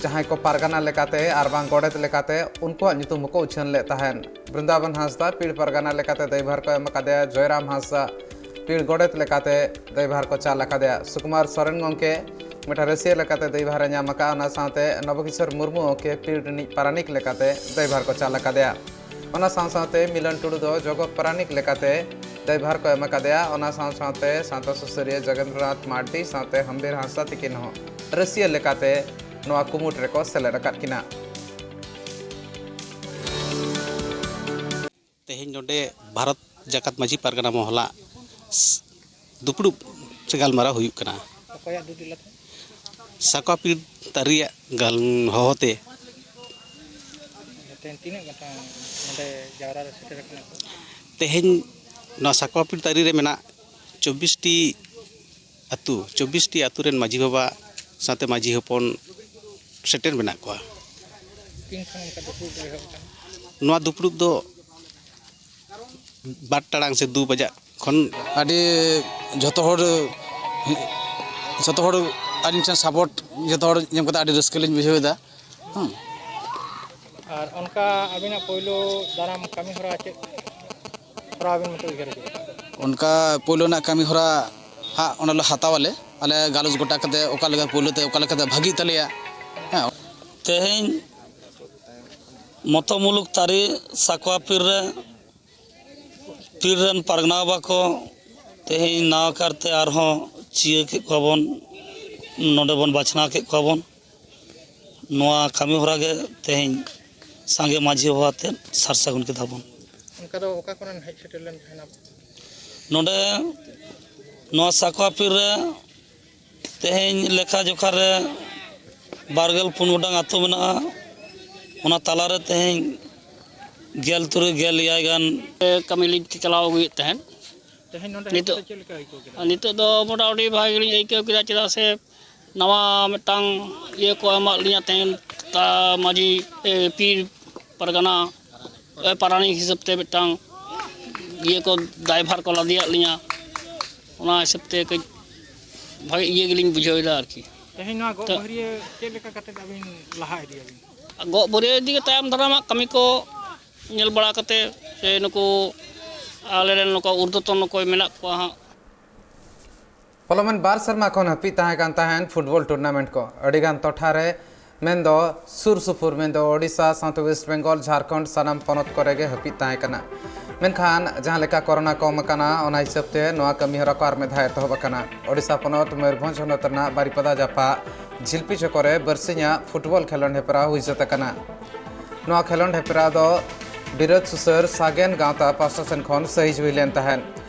ᱡᱟᱦᱟᱸᱭ ᱠᱚ ᱯᱟᱨᱜᱟᱱᱟ ᱞᱮᱠᱟᱛᱮ ᱟᱨ ᱵᱟᱝ ᱜᱚᱰᱮᱛ ᱞᱮᱠᱟᱛᱮ, ᱩᱱᱠᱩᱣᱟᱜ ᱧᱩᱛᱩᱢ ᱦᱚᱸᱠᱚ ᱩᱪᱷᱟᱹᱱ ᱞᱮᱫ ᱛᱟᱦᱮᱸᱫ᱾ ᱵᱨᱤᱱᱫᱟᱵᱚᱱ ᱦᱟᱸᱥᱫᱟ ᱯᱤᱲ ᱯᱟᱨᱜᱟᱱᱟ ᱞᱮᱠᱟᱛᱮ ᱫᱟᱭᱵᱷᱟᱨ ᱠᱚ ᱮᱢ ᱟᱠᱟᱫᱮᱭᱟ, ᱡᱚᱭᱨᱟᱢ ᱦᱟᱸᱥᱫᱟ ᱯᱤᱲ ᱜᱚᱰᱮᱛ ᱞᱮᱠᱟᱛᱮ ᱫᱟᱭᱵᱷᱟᱨ ᱠᱚ ᱪᱟᱞ ᱟᱠᱟᱫᱮᱭᱟ, ᱥᱩᱠᱩᱢᱟᱨ ᱥᱚᱨᱮᱱ ᱜᱚᱢᱠᱮ ᱢᱤᱫᱴᱟᱝ ᱨᱟᱹᱥᱤᱭᱟᱹ ᱞᱮᱠᱟᱛᱮ ᱫᱟᱭᱵᱷᱟᱨ ᱮ ᱧᱟᱢ ᱟᱠᱟᱫᱼᱟ᱾ ᱚᱱᱟ ᱥᱟᱶᱛᱮ ᱱᱚᱵᱚᱠᱤᱥᱳᱨ ᱢᱩᱨᱢᱩ ᱜᱚᱢᱠᱮ ᱯᱤᱲ ᱨᱤᱱᱤᱡ ᱯᱟᱨᱟᱱᱤᱠ ᱞᱮᱠᱟᱛᱮ ᱫᱟᱭᱵᱷᱟᱨ ᱠᱚ ᱪᱟᱞ ᱟᱠᱟᱫᱮᱭᱟ᱾ ᱚᱱᱟ ᱥᱟᱶ ᱥᱟᱶᱛᱮ ᱢᱤᱞᱚᱱ ᱴᱩᱰᱩ ᱫᱚ ᱡᱚᱜᱚᱛ ᱯᱟᱨᱟᱱᱤᱠ ᱞᱮᱠᱟᱛᱮ ᱫᱟᱭᱵᱷᱟᱨ ᱠᱚ ᱮᱢ ᱟᱠᱟᱫᱮᱭᱟ᱾ ᱚᱱᱟ ᱥᱟᱶ ᱥᱟᱶᱛᱮ ᱥᱟᱶᱛᱟ ᱥᱩᱥᱟᱹᱨᱤᱭᱟᱹ ᱡᱚᱜᱮᱱᱫᱨᱚᱱᱟᱛᱷ ᱢᱟᱨᱰᱤ ᱥᱟᱶᱛᱮ ᱦᱟᱢᱵᱤᱨ ᱦᱟᱸᱥᱫᱟ ᱛᱤᱠᱤᱱ ᱦᱚᱸ ᱨᱟᱹᱥᱤᱭᱟᱹ ᱞᱮᱠᱟᱛᱮ ᱱᱚᱣᱟ ᱠᱩᱢᱩᱴ ᱨᱮᱠᱚ ᱥᱮᱞᱮᱫ ᱟᱠᱟᱫ ᱠᱤᱱᱟ᱾ ᱛᱮᱦᱮᱧ ᱱᱚᱰᱮ ᱵᱷᱟᱨᱚᱛ ᱡᱟᱠᱟᱛ ᱢᱟᱹᱡᱷᱤ ᱯᱟᱨᱜᱟᱱᱟ ᱢᱚᱦᱚᱞᱟᱜ ᱫᱩᱯᱲᱩᱵ ᱥᱮ ᱜᱟᱞᱢᱟᱨᱟᱣ ᱦᱩᱭᱩᱜ ᱠᱟᱱᱟ᱾ ᱚᱠᱚᱭᱟᱜ ᱫᱩ ᱛᱤᱞᱟᱹ ᱛᱮ? ᱥᱟᱠᱣᱟ ᱯᱤᱲ ᱛᱟᱹᱨᱤᱭᱟᱜ ᱜᱟᱞ ᱦᱚᱦᱚᱛᱮ᱾ ᱛᱮᱦᱮᱧ ᱛᱤᱱᱟᱹᱜ ᱜᱚᱴᱟᱝ ᱱᱚᱰᱮ ᱡᱟᱣᱨᱟ ᱨᱮ ᱥᱮᱴᱮᱨ ᱟᱠᱟᱱᱟ ᱠᱚ? ᱛᱮᱦᱮᱧ ᱱᱚᱣᱟ ᱥᱟᱠᱣᱟ ᱯᱤᱲ ᱛᱟᱹᱨᱤ ᱨᱮ ᱢᱮᱱᱟᱜ ᱪᱚᱵᱵᱤᱥ ᱴᱤ ᱟᱹᱛᱩ, ᱪᱚᱵᱵᱤᱥ ᱴᱤ ᱟᱹᱛᱩ ᱨᱮᱱ ᱢᱟᱹᱡᱷᱤ ᱵᱟᱵᱟ ᱥᱟᱶᱛᱮ ᱢᱟᱹᱡᱷᱤ ᱦᱚᱯᱚᱱ ᱥᱮᱴᱮᱨ ᱢᱮᱱᱟᱜ ᱠᱚᱣᱟ᱾ ᱛᱤᱱ ᱠᱷᱚᱱ ᱚᱱᱠᱟ ᱫᱩᱯᱲᱩᱵ ᱫᱚ ᱮᱦᱚᱵ ᱟᱠᱟᱱᱟ? ᱱᱚᱣᱟ ᱫᱩᱯᱲᱩᱵ ᱫᱚ ᱵᱟᱨ ᱴᱟᱲᱟᱝ ᱥᱮ ᱫᱩ ᱵᱟᱡᱟᱜ ᱠᱷᱚᱱ᱾ ᱟᱹᱰᱤ ᱡᱷᱚᱛᱚ ᱦᱚᱲ, ᱡᱷᱚᱛᱚ ᱦᱚᱲ ᱟᱹᱞᱤᱧ ᱴᱷᱮᱱ ᱥᱟᱯᱳᱨᱴ, ᱡᱷᱚᱛᱚ ᱦᱚᱲ ᱧᱟᱢ ᱠᱟᱛᱮ ᱟᱹᱰᱤ ᱨᱟᱹᱥᱠᱟᱹ ᱞᱤᱧ ᱵᱩᱡᱷᱟᱹᱣ ᱮᱫᱟ᱾ ᱦᱮᱸ᱾ ᱟᱨ ᱚᱱᱠᱟ ᱟᱹᱵᱤᱱᱟᱜ ᱯᱳᱭᱞᱳ ᱫᱟᱨᱟᱢ ᱠᱟᱹᱢᱤ ᱦᱚᱨᱟ ᱪᱮᱫ? ᱟᱵᱤᱱ ᱢᱤᱫᱴᱮᱱ ᱩᱭᱦᱟᱹᱨ ᱠᱮᱫᱟ᱾ ᱚᱱᱠᱟ ᱯᱳᱭᱞᱳ ᱨᱮᱱᱟᱜ ᱠᱟᱹᱢᱤ ᱦᱚᱨᱟ ᱦᱟᱸᱜ ᱚᱱᱟ ᱞᱮ ᱦᱟᱛᱟᱣᱟᱞᱮ, ᱟᱞᱮ ᱜᱟᱞᱚᱪ ᱜᱚᱴᱟ ᱠᱟᱛᱮ ᱚᱠᱟ ᱞᱮᱠᱟ ᱯᱳᱭᱞᱳ ᱛᱮ ᱚᱠᱟ ᱞᱮᱠᱟᱛᱮ ᱵᱷᱟᱹᱜᱤᱜ ᱛᱟᱞᱮᱭᱟ᱾ ᱦᱮᱸ᱾ ᱛᱮᱦᱮᱧ ᱢᱚᱛᱚ ᱢᱩᱞᱩᱠ ᱛᱟᱹᱨᱤ ᱥᱟᱠᱣᱟ ᱯᱤᱨ ᱨᱮ, ᱯᱤᱨ ᱨᱮᱱ ᱯᱟᱨᱜᱟᱱᱟ ᱵᱟᱵᱟ ᱠᱚ ᱛᱮᱦᱮᱧ ᱱᱟᱣᱟ ᱠᱟᱨᱛᱮ ᱟᱨᱦᱚᱸ ᱪᱤᱭᱟᱹ ᱠᱮᱫ ᱠᱚᱣᱟ ᱵᱚᱱ, ᱱᱚᱰᱮ ᱵᱚᱱ ᱵᱟᱪᱷᱱᱟᱣ ᱠᱮᱫ ᱠᱚᱣᱟ ᱵᱚᱱ᱾ ᱱᱚᱣᱟ ᱠᱟᱹᱢᱤ ᱦᱚᱨᱟ ᱜᱮ ᱛᱮᱦᱮᱧ ᱥᱟᱸᱜᱮ ᱢᱟᱹᱡᱷᱤ ᱵᱟᱵᱟ ᱟᱛᱮᱫ ᱥᱟᱨ ᱥᱟᱹᱜᱩᱱ ᱠᱮᱫᱟ ᱵᱚᱱ᱾ ᱚᱱᱠᱟ ᱫᱚ ᱚᱠᱟ ᱠᱚᱨᱮᱱ ᱦᱮᱡ ᱥᱮᱴᱮᱨ ᱞᱮᱱ ᱛᱟᱦᱮᱱᱟ? ᱱᱚᱰᱮ ᱱᱚᱣᱟ ᱥᱟᱠᱣᱟ ᱯᱤᱨ ᱨᱮ ᱛᱮᱦᱮᱧ ᱞᱮᱠᱷᱟ ᱡᱚᱠᱷᱟ ᱨᱮ ᱵᱟᱨᱜᱮᱞ ᱯᱩᱱ ᱜᱚᱴᱟᱝ ᱟᱹᱛᱩ ᱢᱮᱱᱟᱜᱼᱟ᱾ ᱚᱱᱟ ᱛᱟᱞᱟᱨᱮ ᱛᱮᱦᱮᱧ ᱜᱮᱞ ᱛᱩᱨᱩᱭ, ᱜᱮᱞ ᱮᱭᱟᱭ ᱜᱟᱱ ᱠᱟᱹᱢᱤ ᱞᱤᱧ ᱪᱟᱞᱟᱣ ᱟᱹᱜᱩᱭᱮᱫ ᱛᱟᱦᱮᱸᱫ᱾ ᱛᱮᱦᱮᱧ ᱱᱚᱰᱮ ᱦᱮᱡ ᱱᱤᱛᱚᱜ ᱠᱟᱛᱮ ᱪᱮᱫ ᱞᱮᱠᱟ ᱟᱹᱭᱠᱟᱹᱣ ᱠᱮᱫᱟ? ᱱᱤᱛᱚᱜ ᱫᱚ ᱢᱚᱴᱟᱢᱩᱴᱤ ᱵᱷᱟᱜᱮ ᱜᱮᱞᱤᱧ ᱟᱹᱭᱠᱟᱹᱣ ᱠᱮᱫᱟ, ᱪᱮᱫᱟᱜ ᱥᱮ ᱱᱟᱣᱟ ᱢᱤᱫᱴᱟᱝ ᱤᱭᱟᱹ ᱠᱚ ᱮᱢᱟᱫ ᱞᱤᱧᱟ ᱛᱮᱦᱮᱧ, ᱛᱟ ᱢᱟᱹᱡᱷᱤ, ᱮ, ᱯᱤᱨ ᱯᱟᱨᱜᱟᱱᱟ, ᱮ, ᱯᱟᱨᱟᱱᱤᱠ ᱦᱤᱥᱟᱹᱵ ᱛᱮ ᱢᱤᱫᱴᱟᱝ ᱤᱭᱟᱹ ᱠᱚ ᱫᱟᱭᱵᱷᱟᱨ ᱠᱚ ᱞᱟᱫᱮᱭᱟᱫ ᱞᱤᱧᱟ᱾ ᱚᱱᱟ ᱦᱤᱥᱟᱹᱵ ᱛᱮ ᱠᱟᱹᱡ ᱵᱷᱟᱜᱮ ᱤᱭᱟᱹ ᱜᱮᱞᱤᱧ ᱵᱩᱡᱷᱟᱹᱣ ᱮᱫᱟ ᱟᱨᱠᱤ᱾ ᱛᱮᱦᱮᱧ ᱱᱚᱣᱟ ᱜᱚᱜ ᱛᱚ ᱵᱷᱟᱹᱨᱭᱟᱹ ᱪᱮᱫ ᱞᱮᱠᱟ ᱠᱟᱛᱮ ᱟᱹᱵᱤᱱ ᱞᱟᱦᱟ ᱤᱫᱤᱭᱟᱵᱤᱱ? ᱜᱚᱜ ᱵᱷᱟᱹᱨᱭᱟᱹ ᱤᱫᱤ ᱠᱟᱛᱮ ᱛᱟᱭᱚᱢ ᱫᱟᱨᱟᱢᱟᱜ ᱠᱟᱹᱢᱤ ᱠᱚ ᱧᱮᱞ ᱵᱟᱲᱟ ᱠᱟᱛᱮ ᱥᱮ ᱱᱩᱠᱩ ᱟᱞᱮᱨᱮᱱ ᱱᱩᱠᱩ ᱩᱨᱫᱷᱚᱛᱚᱱ ᱚᱠᱚᱭ ᱢᱮᱱᱟᱜ ᱠᱚᱣᱟ ᱦᱟᱸᱜ᱾ ᱯᱚᱞᱚᱢᱮᱱ ᱵᱟᱨ ᱥᱮᱨᱢᱟ ᱠᱷᱚᱱ ᱦᱟᱹᱯᱤᱫ ᱛᱟᱦᱮᱸ ᱠᱟᱱ ᱛᱟᱦᱮᱸᱱ ᱯᱷᱩᱴᱵᱚᱞ ᱴᱩᱨᱱᱟᱢᱮᱱᱴ ᱠᱚ᱾ ᱟᱹᱰᱤᱜᱟᱱ ᱴᱚᱴᱷᱟ ᱨᱮ, ᱢᱮᱱᱫᱚ ᱥᱩᱨ ᱥᱩᱯᱩᱨ, ᱢᱮᱱᱫᱚ ᱳᱰᱤᱥᱟ ᱥᱟᱶᱛᱮ ᱳᱭᱮᱥᱴ ᱵᱮᱝᱜᱚᱞ, ᱡᱷᱟᱲᱠᱷᱚᱸᱰ, ᱥᱟᱱᱟᱢ ᱯᱚᱱᱚᱛ ᱠᱚᱨᱮ ᱜᱮ ᱦᱟᱹᱯᱤᱫ ᱛᱟᱦᱮᱸ ᱠᱟᱱᱟ᱾ ᱢᱮᱱᱠᱷᱟᱱ ᱡᱟᱦᱟᱸ ᱞᱮᱠᱟ ᱠᱚᱨᱳᱱᱟ ᱠᱚᱢ ᱟᱠᱟᱱᱟ, ᱚᱱᱟ ᱦᱤᱥᱟᱹᱵ ᱛᱮ ᱱᱚᱣᱟ ᱠᱟᱹᱢᱤ ᱦᱚᱨᱟ ᱠᱚ ᱟᱨ ᱢᱤᱫ ᱫᱷᱟᱣ ᱮᱛᱚᱦᱚᱵ ᱟᱠᱟᱱᱟ᱾ ᱳᱰᱤᱥᱟ ᱯᱚᱱᱚᱛ ᱢᱚᱭᱩᱨᱵᱷᱚᱸᱡᱽ ᱦᱚᱱᱚᱛ ᱨᱮᱱᱟᱜ ᱵᱟᱨᱤᱯᱟᱫᱟ ᱡᱟᱯᱟᱜ ᱡᱷᱤᱞᱯᱤ ᱪᱚᱠᱚ ᱨᱮ ᱵᱟᱨᱥᱤᱧᱟᱜ ᱯᱷᱩᱴᱵᱚᱞ ᱠᱷᱮᱞᱳᱸᱰ ᱦᱮᱯᱨᱟᱣ ᱦᱩᱭ ᱥᱟᱹᱛ ᱟᱠᱟᱱᱟ᱾ ᱱᱚᱣᱟ ᱠᱷᱮᱞᱳᱸᱰ ᱦᱮᱯᱨᱟᱣ ᱫᱚ ᱵᱤᱨᱳᱫᱷ ᱥᱩᱥᱟᱹᱨ ᱥᱟᱜᱮᱱ ᱜᱟᱶᱛᱟ ᱯᱟᱦᱴᱟ ᱥᱮᱱ ᱠᱷᱚᱱ ᱥᱟᱹᱦᱤᱡ ᱦᱩᱭ ᱞᱮᱱ ᱛᱟᱦᱮᱸᱫ᱾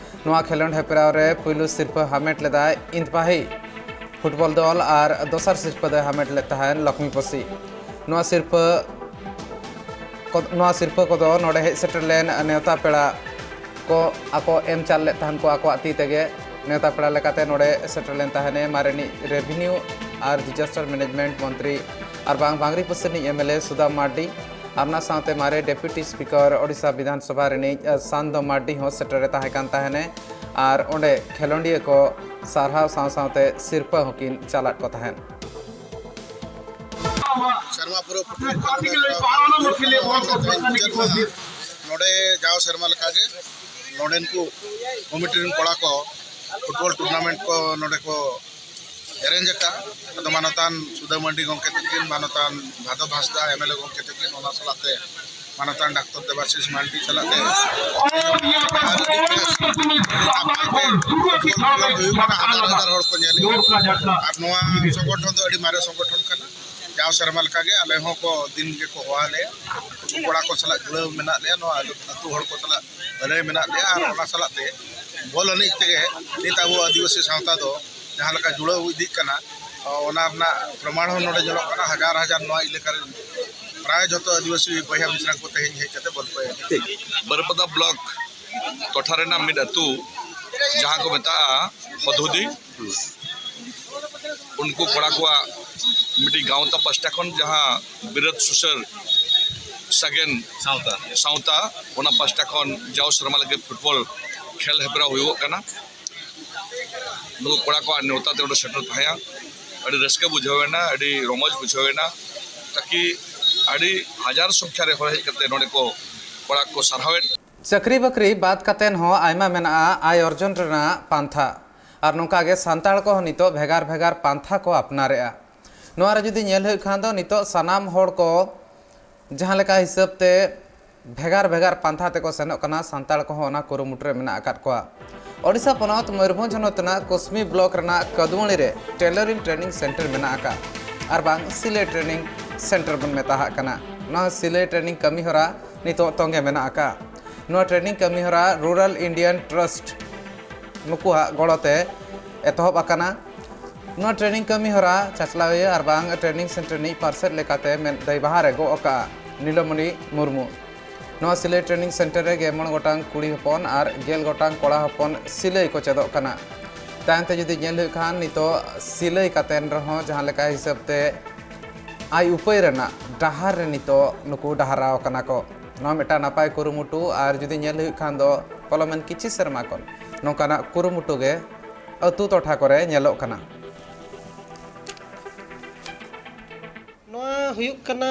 ᱱᱚᱣᱟ ᱠᱷᱮᱞᱳᱸᱰ ᱦᱮᱯᱨᱟᱣ ᱨᱮ ᱯᱩᱭᱞᱩ ᱥᱤᱨᱯᱟᱹ ᱦᱟᱢᱮᱴ ᱞᱮᱫᱟᱭ ᱤᱱᱫᱯᱟᱦᱤ ᱯᱷᱩᱴᱵᱚᱞ ᱫᱚᱞ ᱟᱨ ᱫᱚᱥᱟᱨ ᱥᱤᱨᱯᱟᱹ ᱫᱚᱭ ᱦᱟᱢᱮᱴ ᱞᱮᱫ ᱛᱟᱦᱮᱸᱫ ᱞᱚᱠᱷᱢᱤ ᱯᱚᱥᱤ᱾ ᱱᱚᱣᱟ ᱥᱤᱨᱯᱟᱹ ᱠᱚ-, ᱱᱚᱣᱟ ᱥᱤᱨᱯᱟᱹ ᱠᱚᱫᱚ ᱱᱚᱰᱮ ᱦᱮᱡ ᱥᱮᱴᱮᱨ ᱞᱮᱱ ᱱᱮᱣᱛᱟ ᱯᱮᱲᱟ ᱠᱚ ᱟᱠᱚ ᱮᱢ ᱪᱟᱞ ᱞᱮᱫ ᱛᱟᱦᱮᱱ ᱠᱚ ᱟᱠᱚᱣᱟᱜ ᱛᱤ ᱛᱮᱜᱮ᱾ ᱱᱮᱣᱛᱟ ᱯᱮᱲᱟ ᱞᱮᱠᱟᱛᱮ ᱱᱚᱰᱮ ᱥᱮᱴᱮᱨ ᱞᱮᱱ ᱛᱟᱦᱮᱱᱮ ᱢᱟᱨᱮᱱᱤᱡ ᱨᱮᱵᱷᱤᱱᱤᱭᱩ ᱟᱨ ᱰᱤᱡᱟᱥᱴᱟᱨ ᱢᱮᱱᱮᱡᱽᱢᱮᱱᱴ ᱢᱚᱱᱛᱨᱤ ᱟᱨ ᱵᱟᱝ ᱵᱷᱟᱝᱨᱤ ᱯᱚᱥᱤ ᱨᱤᱱᱤᱡ ᱮᱢ ᱮᱞ ᱮ ᱥᱩᱫᱟᱢ ᱢᱟᱨᱰᱤ ᱟᱨ ᱚᱱᱟ ᱥᱟᱶᱛᱮ ᱢᱟᱨᱮ ᱰᱮᱯᱩᱴᱤ ᱥᱯᱤᱠᱟᱨ ᱳᱰᱤᱥᱟ ᱵᱤᱫᱷᱟᱱ ᱥᱚᱵᱷᱟ ᱨᱤᱱᱤᱡ, ᱮ, ᱥᱟᱱᱫᱚ ᱢᱟᱨᱰᱤ ᱦᱚᱸ ᱥᱮᱴᱮᱨᱮ ᱛᱟᱦᱮᱸ ᱠᱟᱱ ᱛᱟᱦᱮᱱᱮ᱾ ᱟᱨ ᱚᱸᱰᱮ ᱠᱷᱮᱞᱳᱸᱰᱤᱭᱟᱹ ᱠᱚ ᱥᱟᱨᱦᱟᱣ ᱥᱟᱶ ᱥᱟᱶᱛᱮ ᱥᱤᱨᱯᱟᱹ ᱦᱚᱸᱠᱤᱱ ᱪᱟᱞᱟᱫ ᱠᱚ ᱛᱟᱦᱮᱸᱫ᱾ ᱥᱮᱨᱢᱟ ᱯᱩᱨᱟᱹᱣ ᱯᱷᱩᱴᱵᱚᱞ ᱠᱷᱮᱞᱳᱸᱰ ᱱᱚᱰᱮ ᱡᱟᱣ ᱥᱮᱨᱢᱟ ᱞᱮᱠᱟᱜᱮ ᱱᱚᱰᱮᱱ ᱠᱚ ᱠᱚᱢᱤᱴᱤ ᱨᱮᱱ ᱠᱚᱲᱟ ᱠᱚ ᱯᱷᱩᱴᱵᱚᱞ ᱴᱩᱨᱱᱟᱢᱮᱱᱴ ᱠᱚ ᱱᱚᱰᱮ ᱠᱚ ᱮᱨᱮᱧᱡᱽ ᱟᱠᱟᱫ᱾ ᱟᱫᱚ ᱢᱟᱱᱚᱛᱟᱱ ᱥᱩᱫᱷᱟᱹ ᱢᱟᱱᱰᱤ ᱜᱚᱢᱠᱮ ᱛᱟᱹᱠᱤᱱ, ᱢᱟᱱᱚᱛᱟᱱ ᱵᱷᱟᱫᱚᱵ ᱦᱟᱸᱥᱫᱟ ᱮᱢ ᱮᱞ ᱮ ᱜᱚᱢᱠᱮ ᱛᱟᱹᱠᱤᱱ, ᱚᱱᱟ ᱥᱟᱞᱟᱜ ᱛᱮ ᱢᱟᱱᱚᱛᱟᱱ ᱰᱟᱠᱛᱚᱨ ᱫᱮᱵᱟᱥᱤᱥ ᱢᱟᱱᱰᱤ ᱥᱟᱞᱟᱜ ᱛᱮ ᱟᱹᱰᱤ ᱵᱮᱥ, ᱟᱹᱰᱤ ᱱᱟᱯᱟᱭ ᱛᱮ ᱯᱷᱩᱴᱵᱚᱞ ᱠᱷᱮᱞᱳᱰ ᱦᱩᱭᱩᱜ ᱠᱟᱱᱟ᱾ ᱦᱟᱡᱟᱨ ᱦᱟᱡᱟᱨ ᱦᱚᱲ ᱠᱚ ᱧᱮᱞᱮᱫᱼᱟ᱾ ᱟᱨ ᱱᱚᱣᱟ ᱥᱚᱝᱜᱚᱴᱷᱚᱱ ᱫᱚ ᱟᱹᱰᱤ ᱢᱟᱨᱮ ᱥᱚᱝᱜᱚᱴᱷᱚᱱ ᱠᱟᱱᱟ᱾ ᱡᱟᱣ ᱥᱮᱨᱢᱟ ᱞᱮᱠᱟᱜᱮ ᱟᱞᱮ ᱦᱚᱸ ᱠᱚ ᱫᱤᱱ ᱜᱮᱠᱚ ᱦᱚᱦᱚ ᱟᱞᱮᱭᱟ᱾ ᱠᱚᱲᱟ ᱠᱚ ᱥᱟᱞᱟᱜ ᱡᱩᱲᱟᱹᱣ ᱢᱮᱱᱟᱜ ᱞᱮᱭᱟ, ᱱᱚᱣᱟ ᱟᱹᱛᱩ ᱦᱚᱲ ᱠᱚ ᱥᱟᱞᱟᱜ ᱵᱷᱟᱹᱞᱟᱹᱭ ᱢᱮᱱᱟᱜ ᱞᱮᱭᱟ᱾ ᱟᱨ ᱚᱱᱟ ᱥᱟᱞᱟᱜ ᱛᱮ ᱵᱚᱞ ᱮᱱᱮᱡ ᱛᱮᱜᱮ ᱱᱤᱛ ᱟᱵᱚ ᱟᱹᱫᱤᱵᱟᱹᱥᱤ ᱥᱟᱶᱛᱟ ᱫᱚ ᱡᱟᱦᱟᱸ ᱞᱮᱠᱟ ᱡᱩᱲᱟᱹᱣ ᱤᱫᱤᱜ ᱠᱟᱱᱟ, ᱚᱱᱟ ᱨᱮᱱᱟᱜ ᱯᱨᱚᱢᱟᱬ ᱦᱚᱸ ᱱᱚᱰᱮ ᱧᱮᱞᱚᱜ ᱠᱟᱱᱟ᱾ ᱦᱟᱡᱟᱨ ᱦᱟᱡᱟᱨ ᱱᱚᱣᱟ ᱮᱞᱟᱠᱟ ᱨᱮᱱ ᱯᱨᱟᱭ ᱡᱷᱚᱛᱚ ᱟᱹᱫᱤᱵᱟᱹᱥᱤ ᱵᱚᱭᱦᱟ ᱢᱤᱥᱨᱟ ᱠᱚ ᱛᱮᱦᱮᱧ ᱦᱮᱡ ᱠᱟᱛᱮ ᱵᱚᱞ ᱠᱚ ᱮᱱᱮᱡ᱾ ᱴᱷᱤᱠ᱾ ᱵᱟᱹᱨᱤᱯᱟᱫᱟ ᱵᱞᱚᱠ ᱴᱚᱴᱷᱟ ᱨᱮᱱᱟᱜ ᱢᱤᱫ ᱟᱹᱛᱩ, ᱡᱟᱦᱟᱸ ᱠᱚ ᱢᱮᱛᱟᱜᱼᱟ ᱢᱚᱫᱷᱩᱫᱤ, ᱩᱱᱠᱩ ᱠᱚᱲᱟ ᱠᱚᱣᱟᱜ ᱢᱤᱫᱴᱤᱡ ᱜᱟᱶᱛᱟ ᱯᱟᱥᱴᱟ ᱠᱷᱚᱱ, ᱡᱟᱦᱟᱸ ᱵᱤᱨᱟᱹᱫ ᱥᱩᱥᱟᱹᱨ ᱥᱟᱜᱮᱱ ᱥᱟᱶᱛᱟ᱾ ᱥᱟᱶᱛᱟ, ᱚᱱᱟ ᱯᱟᱥᱴᱟ ᱠᱷᱚᱱ ᱡᱟᱣ ᱥᱮᱨᱢᱟ ᱞᱟᱹᱜᱤᱫ ᱯᱷᱩᱴᱵᱚᱞ ᱠᱷᱮᱞ ᱦᱮᱯᱨᱟᱣ ᱦᱩᱭᱩᱜᱚᱜ ᱠᱟᱱᱟ᱾ ᱱᱩᱠᱩ ᱠᱚᱲᱟ ᱠᱚᱣᱟᱜ ᱱᱮᱣᱛᱟ ᱛᱮ ᱚᱸᱰᱮ ᱥᱮᱴᱮᱨ ᱛᱟᱦᱮᱸᱭᱟ᱾ ᱟᱹᱰᱤ ᱨᱟᱹᱥᱠᱟᱹ ᱵᱩᱡᱷᱟᱹᱣ ᱮᱱᱟ, ᱟᱹᱰᱤ ᱨᱚᱢᱚᱡᱽ ᱵᱩᱡᱷᱟᱹᱣ ᱮᱱᱟ᱾ ᱛᱟᱠᱤ ᱟᱹᱰᱤ ᱦᱟᱡᱟᱨ ᱥᱚᱝᱠᱷᱟ ᱨᱮ ᱦᱚᱲ ᱦᱮᱡ ᱠᱟᱛᱮ ᱱᱚᱰᱮ ᱠᱚ, ᱠᱚᱲᱟ ᱠᱚ ᱥᱟᱨᱦᱟᱣᱮᱫ᱾ ᱪᱟᱹᱠᱨᱤ ᱵᱟᱹᱠᱨᱤ ᱵᱟᱫ ᱠᱟᱛᱮᱱ ᱦᱚᱸ ᱟᱭᱢᱟ ᱢᱮᱱᱟᱜᱼᱟ ᱟᱭ ᱚᱨᱡᱚᱱ ᱨᱮᱱᱟᱜ ᱯᱟᱱᱛᱷᱟ᱾ ᱟᱨ ᱱᱚᱝᱠᱟ ᱜᱮ ᱥᱟᱱᱛᱟᱲ ᱠᱚᱦᱚᱸ ᱱᱤᱛᱚᱜ ᱵᱷᱮᱜᱟᱨ ᱵᱷᱮᱜᱟᱨ ᱯᱟᱱᱛᱷᱟ ᱠᱚ ᱟᱯᱱᱟᱨᱮᱜᱼᱟ᱾ ᱱᱚᱣᱟ ᱨᱮ ᱡᱩᱫᱤ ᱧᱮᱞ ᱦᱩᱭᱩᱜ ᱠᱷᱟᱱ ᱫᱚ, ᱱᱤᱛᱚᱜ ᱥᱟᱱᱟᱢ ᱦᱚᱲ ᱠᱚ ᱡᱟᱦᱟᱸ ᱞᱮᱠᱟ ᱦᱤᱥᱟᱹᱵ ᱛᱮ ᱵᱷᱮᱜᱟᱨ ᱵᱷᱮᱜᱟᱨ ᱯᱟᱱᱛᱷᱟ ᱛᱮᱠᱚ ᱥᱮᱱᱚᱜ ᱠᱟᱱᱟ, ᱥᱟᱱᱛᱟᱲ ᱠᱚᱦᱚᱸ ᱚᱱᱟ ᱠᱩᱨᱩᱢᱩᱴᱩ ᱨᱮ ᱢᱮᱱᱟᱜ ᱟᱠᱟᱫ ᱠᱚᱣᱟ᱾ ᱳᱰᱤᱥᱟ ᱯᱚᱱᱚᱛ ᱢᱚᱭᱩᱨᱵᱷᱚᱸᱡᱽ ᱦᱚᱱᱚᱛ ᱨᱮᱱᱟᱜ ᱠᱩᱥᱢᱤ ᱵᱞᱚᱠ ᱨᱮᱱᱟᱜ ᱠᱟᱹᱫᱩᱣᱟᱹᱲᱤ ᱨᱮ ᱴᱮᱞᱟᱨᱤᱝ ᱴᱨᱮᱱᱤᱝ ᱥᱮᱱᱴᱟᱨ ᱢᱮᱱᱟᱜ ᱟᱠᱟᱫ, ᱟᱨ ᱵᱟᱝ ᱥᱤᱞᱟᱹᱭ ᱴᱨᱮᱱᱤᱝ ᱥᱮᱱᱴᱟᱨ ᱵᱚᱱ ᱢᱮᱛᱟᱦᱟᱜ ᱠᱟᱱᱟ᱾ ᱱᱚᱣᱟ ᱥᱤᱞᱟᱹᱭ ᱴᱨᱮᱱᱤᱝ ᱠᱟᱹᱢᱤ ᱦᱚᱨᱟ ᱱᱤᱛᱚᱜ ᱛᱚᱝᱜᱮ ᱢᱮᱱᱟᱜ ᱟᱠᱟᱫ᱾ ᱱᱚᱣᱟ ᱴᱨᱮᱱᱤᱝ ᱠᱟᱹᱢᱤ ᱦᱚᱨᱟ ᱨᱩᱨᱟᱞ ᱤᱱᱰᱤᱭᱟᱱ ᱴᱨᱟᱥᱴ ᱱᱩᱠᱩᱣᱟᱜ ᱜᱚᱲᱚ ᱛᱮ ᱮᱛᱚᱦᱚᱵ ᱟᱠᱟᱱᱟ᱾ ᱱᱚᱣᱟ ᱴᱨᱮᱱᱤᱝ ᱠᱟᱹᱢᱤ ᱦᱚᱨᱟ ᱪᱟᱪᱞᱟᱣᱤᱭᱟᱹ ᱟᱨ ᱵᱟᱝ ᱴᱨᱮᱱᱤᱝ ᱥᱮᱱᱴᱟᱨ ᱨᱤᱱᱤᱡ ᱯᱟᱨᱥᱮᱛ ᱞᱮᱠᱟᱛᱮ ᱢᱮᱫ ᱫᱟᱹᱭᱵᱟᱦᱟ ᱨᱮ ᱜᱚᱜ ᱟᱠᱟᱫᱼᱟ ᱱᱤᱞᱚᱢᱚᱱᱤ ᱢᱩᱨᱢᱩ᱾ ᱱᱚᱣᱟ ᱥᱤᱞᱟᱹᱭ ᱴᱨᱮᱱᱤᱝ ᱥᱮᱱᱴᱟᱨ ᱨᱮ ᱜᱮᱞ ᱢᱚᱬᱮ ᱜᱚᱴᱟᱝ ᱠᱩᱲᱤ ᱦᱚᱯᱚᱱ ᱟᱨ ᱜᱮᱞ ᱜᱚᱴᱟᱝ ᱠᱚᱲᱟ ᱦᱚᱯᱚᱱ ᱥᱤᱞᱟᱹᱭ ᱠᱚ ᱪᱮᱫᱚᱜ ᱠᱟᱱᱟ᱾ ᱛᱟᱭᱚᱢ ᱛᱮ ᱡᱩᱫᱤ ᱧᱮᱞ ᱦᱩᱭᱩᱜ ᱠᱷᱟᱱ, ᱱᱤᱛᱚᱜ ᱥᱤᱞᱟᱹᱭ ᱠᱟᱛᱮᱱ ᱨᱮᱦᱚᱸ ᱡᱟᱦᱟᱸ ᱞᱮᱠᱟ ᱦᱤᱥᱟᱹᱵ ᱛᱮ ᱟᱭ ᱩᱯᱟᱹᱭ ᱨᱮᱱᱟᱜ ᱰᱟᱦᱟᱨ ᱨᱮ ᱱᱤᱛᱚᱜ ᱱᱩᱠᱩ ᱰᱟᱦᱟᱨᱟᱣ ᱠᱟᱱᱟ ᱠᱚ᱾ ᱱᱚᱣᱟ ᱢᱤᱫᱴᱟᱝ ᱱᱟᱯᱟᱭ ᱠᱩᱨᱩᱢᱩᱴᱩ, ᱟᱨ ᱡᱩᱫᱤ ᱧᱮᱞ ᱦᱩᱭᱩᱜ ᱠᱷᱟᱱ ᱫᱚ, ᱯᱚᱞᱚᱢᱮᱱ ᱠᱤᱪᱷᱩ ᱥᱮᱨᱢᱟ ᱠᱷᱚᱱ ᱱᱚᱝᱠᱟᱱᱟᱜ ᱠᱩᱨᱩᱢᱩᱴᱩ ᱜᱮ ᱟᱹᱛᱩ ᱴᱚᱴᱷᱟ ᱠᱚᱨᱮ ᱧᱮᱞᱚᱜ ᱠᱟᱱᱟ᱾ ᱱᱚᱣᱟ ᱦᱩᱭᱩᱜ ᱠᱟᱱᱟ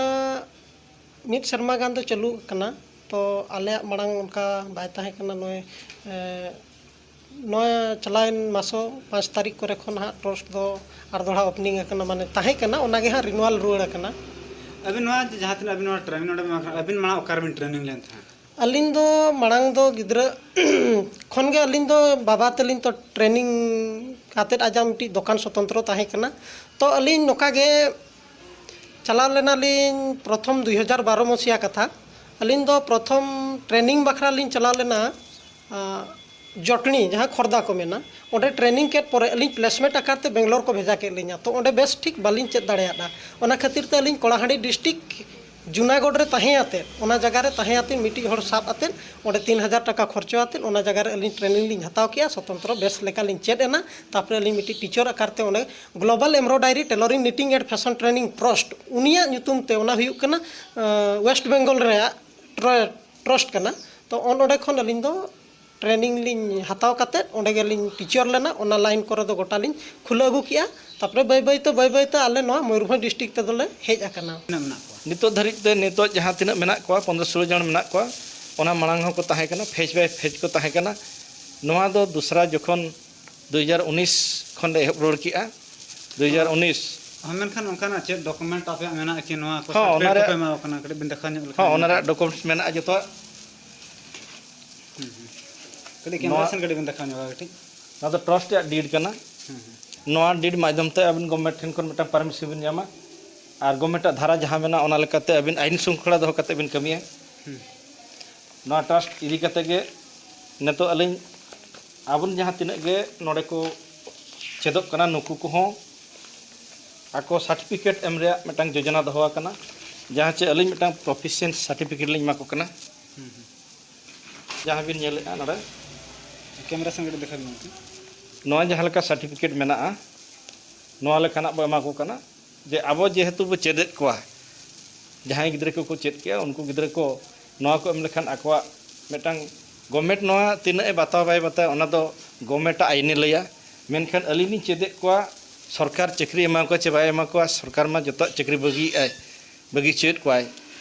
ᱢᱤᱫ ᱥᱮᱨᱢᱟ ᱜᱟᱱ ᱫᱚ ᱪᱟᱹᱞᱩ ᱟᱠᱟᱱᱟ᱾ ᱛᱚ ᱟᱞᱮᱭᱟᱜ ᱢᱟᱲᱟᱝ ᱚᱱᱠᱟ ᱵᱟᱭ ᱛᱟᱦᱮᱸ ᱠᱟᱱᱟ᱾ ᱱᱚᱜᱼᱚᱭ ᱱᱚᱣᱟ ᱪᱟᱞᱟᱣᱮᱱ ᱢᱟᱥᱚ ᱯᱟᱸᱪ ᱛᱟᱹᱨᱤᱠᱷ ᱠᱚᱨᱮ ᱠᱷᱚᱱ ᱦᱟᱸᱜ ᱴᱨᱟᱥᱴ ᱫᱚ ᱟᱨ ᱫᱚᱦᱲᱟ ᱳᱯᱮᱱᱤᱝ ᱟᱠᱟᱱᱟ, ᱢᱟᱱᱮ ᱛᱟᱦᱮᱸ ᱠᱟᱱᱟ, ᱚᱱᱟᱜᱮ ᱦᱟᱸᱜ ᱨᱤᱱᱩᱣᱟᱞ ᱨᱩᱣᱟᱹᱲ ᱟᱠᱟᱱᱟ᱾ ᱟᱹᱵᱤᱱ ᱱᱚᱣᱟ ᱡᱟᱦᱟᱸ ᱛᱤᱱᱟᱹᱜ ᱟᱹᱵᱤᱱ ᱱᱚᱣᱟ ᱴᱨᱮᱱᱤᱝ ᱱᱚᱰᱮ ᱵᱤᱱ ᱮᱢᱟ ᱠᱟᱱᱟ, ᱟᱹᱵᱤᱱ ᱢᱟᱲᱟᱝ ᱚᱠᱟ ᱨᱮᱵᱤᱱ ᱴᱨᱮᱱᱤᱝ ᱞᱮᱱ ᱛᱟᱦᱮᱸᱫ? ᱟᱹᱞᱤᱧ ᱫᱚ ᱢᱟᱲᱟᱝ ᱫᱚ ᱜᱤᱫᱽᱨᱟᱹ ᱠᱷᱚᱱ ᱜᱮ ᱟᱹᱞᱤᱧ ᱫᱚ ᱵᱟᱵᱟ ᱛᱟᱹᱞᱤᱧ ᱛᱚ ᱴᱨᱮᱱᱤᱝ ᱠᱟᱛᱮᱫ ᱟᱡᱟᱜ ᱢᱤᱫᱴᱤᱡ ᱫᱚᱠᱟᱱ ᱥᱚᱛᱚᱱᱛᱨᱚ ᱛᱟᱦᱮᱸ ᱠᱟᱱᱟ᱾ ᱛᱚ ᱟᱹᱞᱤᱧ ᱱᱚᱝᱠᱟ ᱜᱮ ᱪᱟᱞᱟᱣ ᱞᱮᱱᱟᱞᱤᱧ ᱯᱨᱚᱛᱷᱚᱢ ᱫᱩᱭ ᱦᱟᱡᱟᱨ ᱵᱟᱨᱚ ᱢᱚᱥᱤᱦᱟ ᱠᱟᱛᱷᱟ᱾ ᱟᱹᱞᱤᱧ ᱫᱚ ᱯᱨᱚᱛᱷᱚᱢ ᱴᱨᱮᱱᱤᱝ ᱵᱟᱠᱷᱨᱟ ᱞᱤᱧ ᱪᱟᱞᱟᱣ ᱞᱮᱱᱟ, ᱟᱸ, ᱡᱚᱴᱱᱤ, ᱡᱟᱦᱟᱸ ᱠᱷᱚᱨᱫᱟ ᱠᱚ ᱢᱮᱱᱟ, ᱚᱸᱰᱮ ᱴᱨᱮᱱᱤᱝ ᱠᱮᱫ ᱯᱚᱨᱮ ᱟᱹᱞᱤᱧ ᱯᱞᱮᱥᱢᱮᱱᱴ ᱟᱠᱟᱨ ᱛᱮ ᱵᱮᱝᱜᱟᱞᱳᱨ ᱠᱚ ᱵᱷᱮᱡᱟ ᱠᱮᱫ ᱞᱤᱧᱟ᱾ ᱛᱚ ᱚᱸᱰᱮ ᱵᱮᱥ ᱴᱷᱤᱠ ᱵᱟᱹᱞᱤᱧ ᱪᱮᱫ ᱫᱟᱲᱮᱭᱟᱫᱟ᱾ ᱚᱱᱟ ᱠᱷᱟᱹᱛᱤᱨ ᱛᱮ ᱟᱹᱞᱤᱧ ᱠᱚᱲᱟᱦᱟᱹᱰᱤ ᱰᱤᱥᱴᱨᱤᱠᱴ ᱡᱩᱱᱟᱜᱚᱲ ᱨᱮ ᱛᱟᱦᱮᱸ ᱟᱛᱮᱫ, ᱚᱱᱟ ᱡᱟᱭᱜᱟ ᱨᱮ ᱛᱟᱦᱮᱸ ᱟᱛᱮᱫ ᱢᱤᱫᱴᱤᱡ ᱦᱚᱲ ᱥᱟᱵ ᱟᱛᱮᱫ ᱚᱸᱰᱮ ᱛᱤᱱ ᱦᱟᱡᱟᱨ ᱴᱟᱠᱟ ᱠᱷᱚᱨᱪᱚ ᱟᱛᱮᱫ ᱚᱱᱟ ᱡᱟᱭᱜᱟ ᱨᱮ ᱟᱹᱞᱤᱧ ᱴᱨᱮᱱᱤᱝ ᱞᱤᱧ ᱦᱟᱛᱟᱣ ᱠᱮᱜᱼᱟ, ᱥᱚᱛᱚᱱᱛᱨᱚ ᱵᱮᱥ ᱞᱮᱠᱟᱞᱤᱧ ᱪᱮᱫ ᱮᱱᱟ᱾ ᱛᱟᱨᱯᱚᱨᱮ ᱟᱹᱞᱤᱧ ᱢᱤᱫᱴᱤᱡ ᱴᱤᱪᱟᱨ ᱟᱠᱟᱨ ᱛᱮ ᱚᱸᱰᱮ global embroidery tailoring knitting and fashion training trust, ᱩᱱᱤᱭᱟᱜ ᱧᱩᱛᱩᱢ ᱛᱮ, ᱚᱱᱟ ᱦᱩᱭᱩᱜ ᱠᱟᱱᱟ, ᱟᱸ, ᱳᱭᱮᱥᱴ ᱵᱮᱝᱜᱚᱞ ᱨᱮᱭᱟᱜ ᱴᱨᱟ-, ᱴᱨᱟᱥᱴ ᱠᱟᱱᱟ᱾ ᱛᱚ ᱚᱱ-, ᱚᱸᱰᱮ ᱠᱷᱚᱱ ᱟᱹᱞᱤᱧ ᱫᱚ ᱴᱨᱮᱱᱤᱝ ᱞᱤᱧ ᱦᱟᱛᱟᱣ ᱠᱟᱛᱮᱫ ᱚᱸᱰᱮ ᱜᱮᱞᱤᱧ ᱴᱤᱪᱟᱨ ᱞᱮᱱᱟ᱾ ᱚᱱᱟ ᱞᱟᱭᱤᱱ ᱠᱚᱨᱮ ᱫᱚ ᱜᱚᱴᱟ ᱞᱤᱧ ᱠᱷᱩᱞᱟᱹᱣ ᱟᱹᱜᱩ ᱠᱮᱜᱼᱟ᱾ ᱛᱟᱨᱯᱚᱨᱮ ᱵᱟᱹᱭ ᱵᱟᱹᱭ ᱛᱮ, ᱵᱟᱹᱭ ᱵᱟᱹᱭ ᱛᱮ ᱟᱞᱮ ᱱᱚᱣᱟ ᱢᱚᱭᱩᱨᱵᱷᱚᱸᱡᱽ ᱰᱤᱥᱴᱨᱤᱠᱴ ᱛᱮᱫᱚᱞᱮ ᱦᱮᱡ ᱟᱠᱟᱱᱟ᱾ ᱛᱤᱱᱟᱹᱜ ᱢᱮᱱᱟᱜ ᱠᱚᱣᱟ? ᱱᱤᱛᱚᱜ ᱫᱷᱟᱹᱨᱤᱡ ᱛᱮ ᱱᱤᱛᱚᱜ ᱡᱟᱦᱟᱸ ᱛᱤᱱᱟᱹᱜ ᱢᱮᱱᱟᱜ ᱠᱚᱣᱟ, ᱯᱚᱱᱫᱽᱨᱚ ᱥᱳᱞᱳ ᱡᱚᱱ ᱢᱮᱱᱟᱜ ᱠᱚᱣᱟ᱾ ᱚᱱᱟ ᱢᱟᱲᱟᱝ ᱦᱚᱸᱠᱚ ᱛᱟᱦᱮᱸ ᱠᱟᱱᱟ, ᱯᱷᱮᱡᱽ ᱵᱟᱭ ᱯᱷᱮᱡᱽ ᱠᱚ ᱛᱟᱦᱮᱸ ᱠᱟᱱᱟ᱾ ᱱᱚᱣᱟ ᱫᱚ ᱫᱚᱥᱨᱟ ᱡᱚᱠᱷᱚᱱ ᱫᱩ ᱦᱟᱡᱟᱨ ᱩᱱᱤᱥ ᱠᱷᱚᱱ ᱞᱮ ᱮᱦᱚᱵ ᱨᱩᱣᱟᱹᱲ ᱠᱮᱜᱼᱟ, ᱫᱩ ᱦᱟᱡᱟᱨ ᱩᱱᱤᱥ᱾ ᱦᱚᱸ, ᱢᱮᱱᱠᱷᱟᱱ ᱚᱱᱠᱟᱱᱟᱜ ᱪᱮᱫ ᱰᱚᱠᱩᱢᱮᱱᱴ ᱟᱯᱮᱭᱟᱜ ᱢᱮᱱᱟᱜᱼᱟ ᱠᱤ ᱱᱚᱣᱟ ᱠᱚ ᱦᱚᱸ, ᱥᱟᱨᱴᱤᱯᱷᱤᱠᱮᱴ ᱚᱱᱟ ᱨᱮ-, ᱠᱚᱯᱮ ᱮᱢᱟ ᱠᱚ ᱠᱟᱱᱟ? ᱠᱟᱹᱴᱤᱡ ᱵᱤᱱ ᱫᱮᱠᱷᱟᱣ ᱧᱚᱜ ᱞᱮᱠᱷᱟᱱ ᱦᱚᱸ, ᱚᱱᱟ ᱱᱟᱯᱟᱭ᱾ ᱨᱮᱭᱟᱜ ᱰᱚᱠᱩᱢᱮᱱᱴᱥ ᱢᱮᱱᱟᱜᱼᱟ ᱡᱚᱛᱚᱣᱟᱜ᱾ ᱦᱩᱸ, ᱦᱩᱸ᱾ ᱠᱟᱹᱴᱤᱡ ᱠᱮᱢᱮᱨᱟ ᱱᱚᱣᱟ ᱥᱮᱱ ᱠᱟᱹᱴᱤᱡ ᱵᱤᱱ ᱫᱮᱠᱷᱟᱣ ᱧᱚᱜᱼᱟ ᱠᱟᱹᱴᱤᱡ᱾ ᱱᱚᱣᱟ ᱫᱚ ᱴᱨᱟᱥᱴ ᱨᱮᱭᱟᱜ ᱰᱤᱰ ᱠᱟᱱᱟ᱾ ᱦᱩᱸ, ᱦᱩᱸ᱾ ᱱᱚᱣᱟ ᱰᱤᱰ ᱢᱟᱫᱽᱫᱷᱚᱢ ᱛᱮ ᱟᱵᱤᱱ ᱜᱚᱵᱷᱢᱮᱱᱴ ᱴᱷᱮᱱ ᱠᱷᱚᱱ ᱢᱤᱫᱴᱟᱝ ᱯᱟᱨᱢᱤᱥᱚᱱ ᱵᱤᱱ ᱧᱟᱢᱟ᱾ ᱟᱨ ᱜᱚᱵᱷᱢᱮᱱᱴ ᱟᱜ ᱫᱷᱟᱨᱟ ᱡᱟᱦᱟᱸ ᱢᱮᱱᱟᱜᱼᱟ, ᱚᱱᱟ ᱞᱮᱠᱟᱛᱮ ᱟᱹᱵᱤᱱ ᱟᱹᱭᱤᱱ ᱥᱨᱤᱝᱠᱷᱚᱞᱟ ᱫᱚᱦᱚ ᱠᱟᱛᱮ ᱵᱤᱱ ᱠᱟᱹᱢᱤᱭᱟ᱾ ᱦᱩᱸ᱾ ᱱᱚᱣᱟ ᱴᱨᱟᱥᱴ ᱤᱫᱤ ᱠᱟᱛᱮ ᱜᱮ ᱱᱤᱛᱚᱜ ᱟᱹᱞᱤᱧ ᱟᱵᱚᱱ ᱡᱟᱦᱟᱸ ᱛᱤᱱᱟᱹᱜ ᱜᱮ ᱱᱚᱰᱮ ᱠᱚ ᱪᱮᱫᱚᱜ ᱠᱟᱱᱟ, ᱱᱩᱠᱩ ᱠᱚᱦᱚᱸ ᱟᱠᱚ ᱥᱟᱨᱴᱤᱯᱷᱤᱠᱮᱴ ᱮᱢ ᱨᱮᱭᱟᱜ ᱢᱤᱫᱴᱟᱝ ᱡᱳᱡᱚᱱᱟ ᱫᱚᱦᱚ ᱟᱠᱟᱱᱟ, ᱡᱟᱦᱟᱸ ᱪᱮ ᱟᱹᱞᱤᱧ ᱢᱤᱫᱴᱟᱝ ᱯᱨᱚᱯᱷᱤᱥᱤᱭᱮᱱᱴ ᱥᱟᱨᱴᱤᱯᱷᱤᱠᱮᱴ ᱞᱤᱧ ᱮᱢᱟ ᱠᱚ ᱠᱟᱱᱟ᱾ ᱦᱩᱸ, ᱦᱩᱸ᱾ ᱡᱟᱦᱟᱸ ᱵᱤᱱ ᱧᱮᱞᱮᱫᱼᱟ ᱱᱚᱰᱮ, ᱠᱮᱢᱮᱨᱟ ᱥᱮᱱ ᱠᱟᱹᱴᱤᱡ ᱫᱮᱠᱷᱟᱣ ᱵᱤᱱ ᱜᱚᱢᱠᱮ᱾ ᱱᱚᱣᱟ ᱡᱟᱦᱟᱸ ᱞᱮᱠᱟ ᱥᱟᱨᱴᱤᱯᱷᱤᱠᱮᱴ ᱢᱮᱱᱟᱜᱼᱟ, ᱱᱚᱣᱟ ᱞᱮᱠᱟᱱᱟᱜ ᱵᱚ ᱮᱢᱟ ᱠᱚ ᱠᱟᱱᱟ᱾ ᱡᱮ ᱟᱵᱚ ᱡᱮᱦᱮᱛᱩ ᱵᱚ ᱪᱮᱫᱮᱫ ᱠᱚᱣᱟ, ᱡᱟᱦᱟᱸᱭ ᱜᱤᱫᱽᱨᱟᱹ ᱠᱚᱠᱚ ᱪᱮᱫ ᱠᱮᱜᱼᱟ, ᱩᱱᱠᱩ ᱜᱤᱫᱽᱨᱟᱹ ᱠᱚ ᱱᱚᱣᱟ ᱠᱚ ᱮᱢ ᱞᱮᱠᱷᱟᱱ ᱟᱠᱚᱣᱟᱜ ᱢᱤᱫᱴᱟᱝ ᱜᱚᱵᱷᱢᱮᱱᱴ ᱱᱚᱣᱟ ᱛᱤᱱᱟᱹᱜ ᱮ ᱵᱟᱛᱟᱣᱟ ᱵᱟᱭ ᱵᱟᱛᱟᱣᱟ, ᱚᱱᱟ ᱫᱚ ᱜᱚᱵᱷᱢᱮᱱᱴ ᱟᱜ ᱟᱭᱤᱱᱮ ᱞᱟᱹᱭᱟ᱾ ᱢᱮᱱᱠᱷᱟᱱ ᱟᱹᱞᱤᱧ ᱞᱤᱧ ᱪᱮᱫᱮᱫ ᱠᱚᱣᱟ, ᱥᱚᱨᱠᱟᱨ ᱪᱟᱹᱠᱨᱤ ᱮᱢᱟ ᱠᱚᱣᱟ ᱪᱮ ᱵᱟᱭ ᱮᱢᱟ ᱠᱚᱣᱟ, ᱥᱚᱨᱠᱟᱨ ᱢᱟ ᱡᱚᱛᱚᱣᱟᱜ ᱪᱟᱹᱠᱨᱤ ᱵᱟᱹᱜᱤᱭᱮᱫᱼᱟᱭ, ᱵᱟᱹᱜᱤ ᱦᱚᱪᱚᱭᱮᱫ ᱠᱚᱣᱟᱭ᱾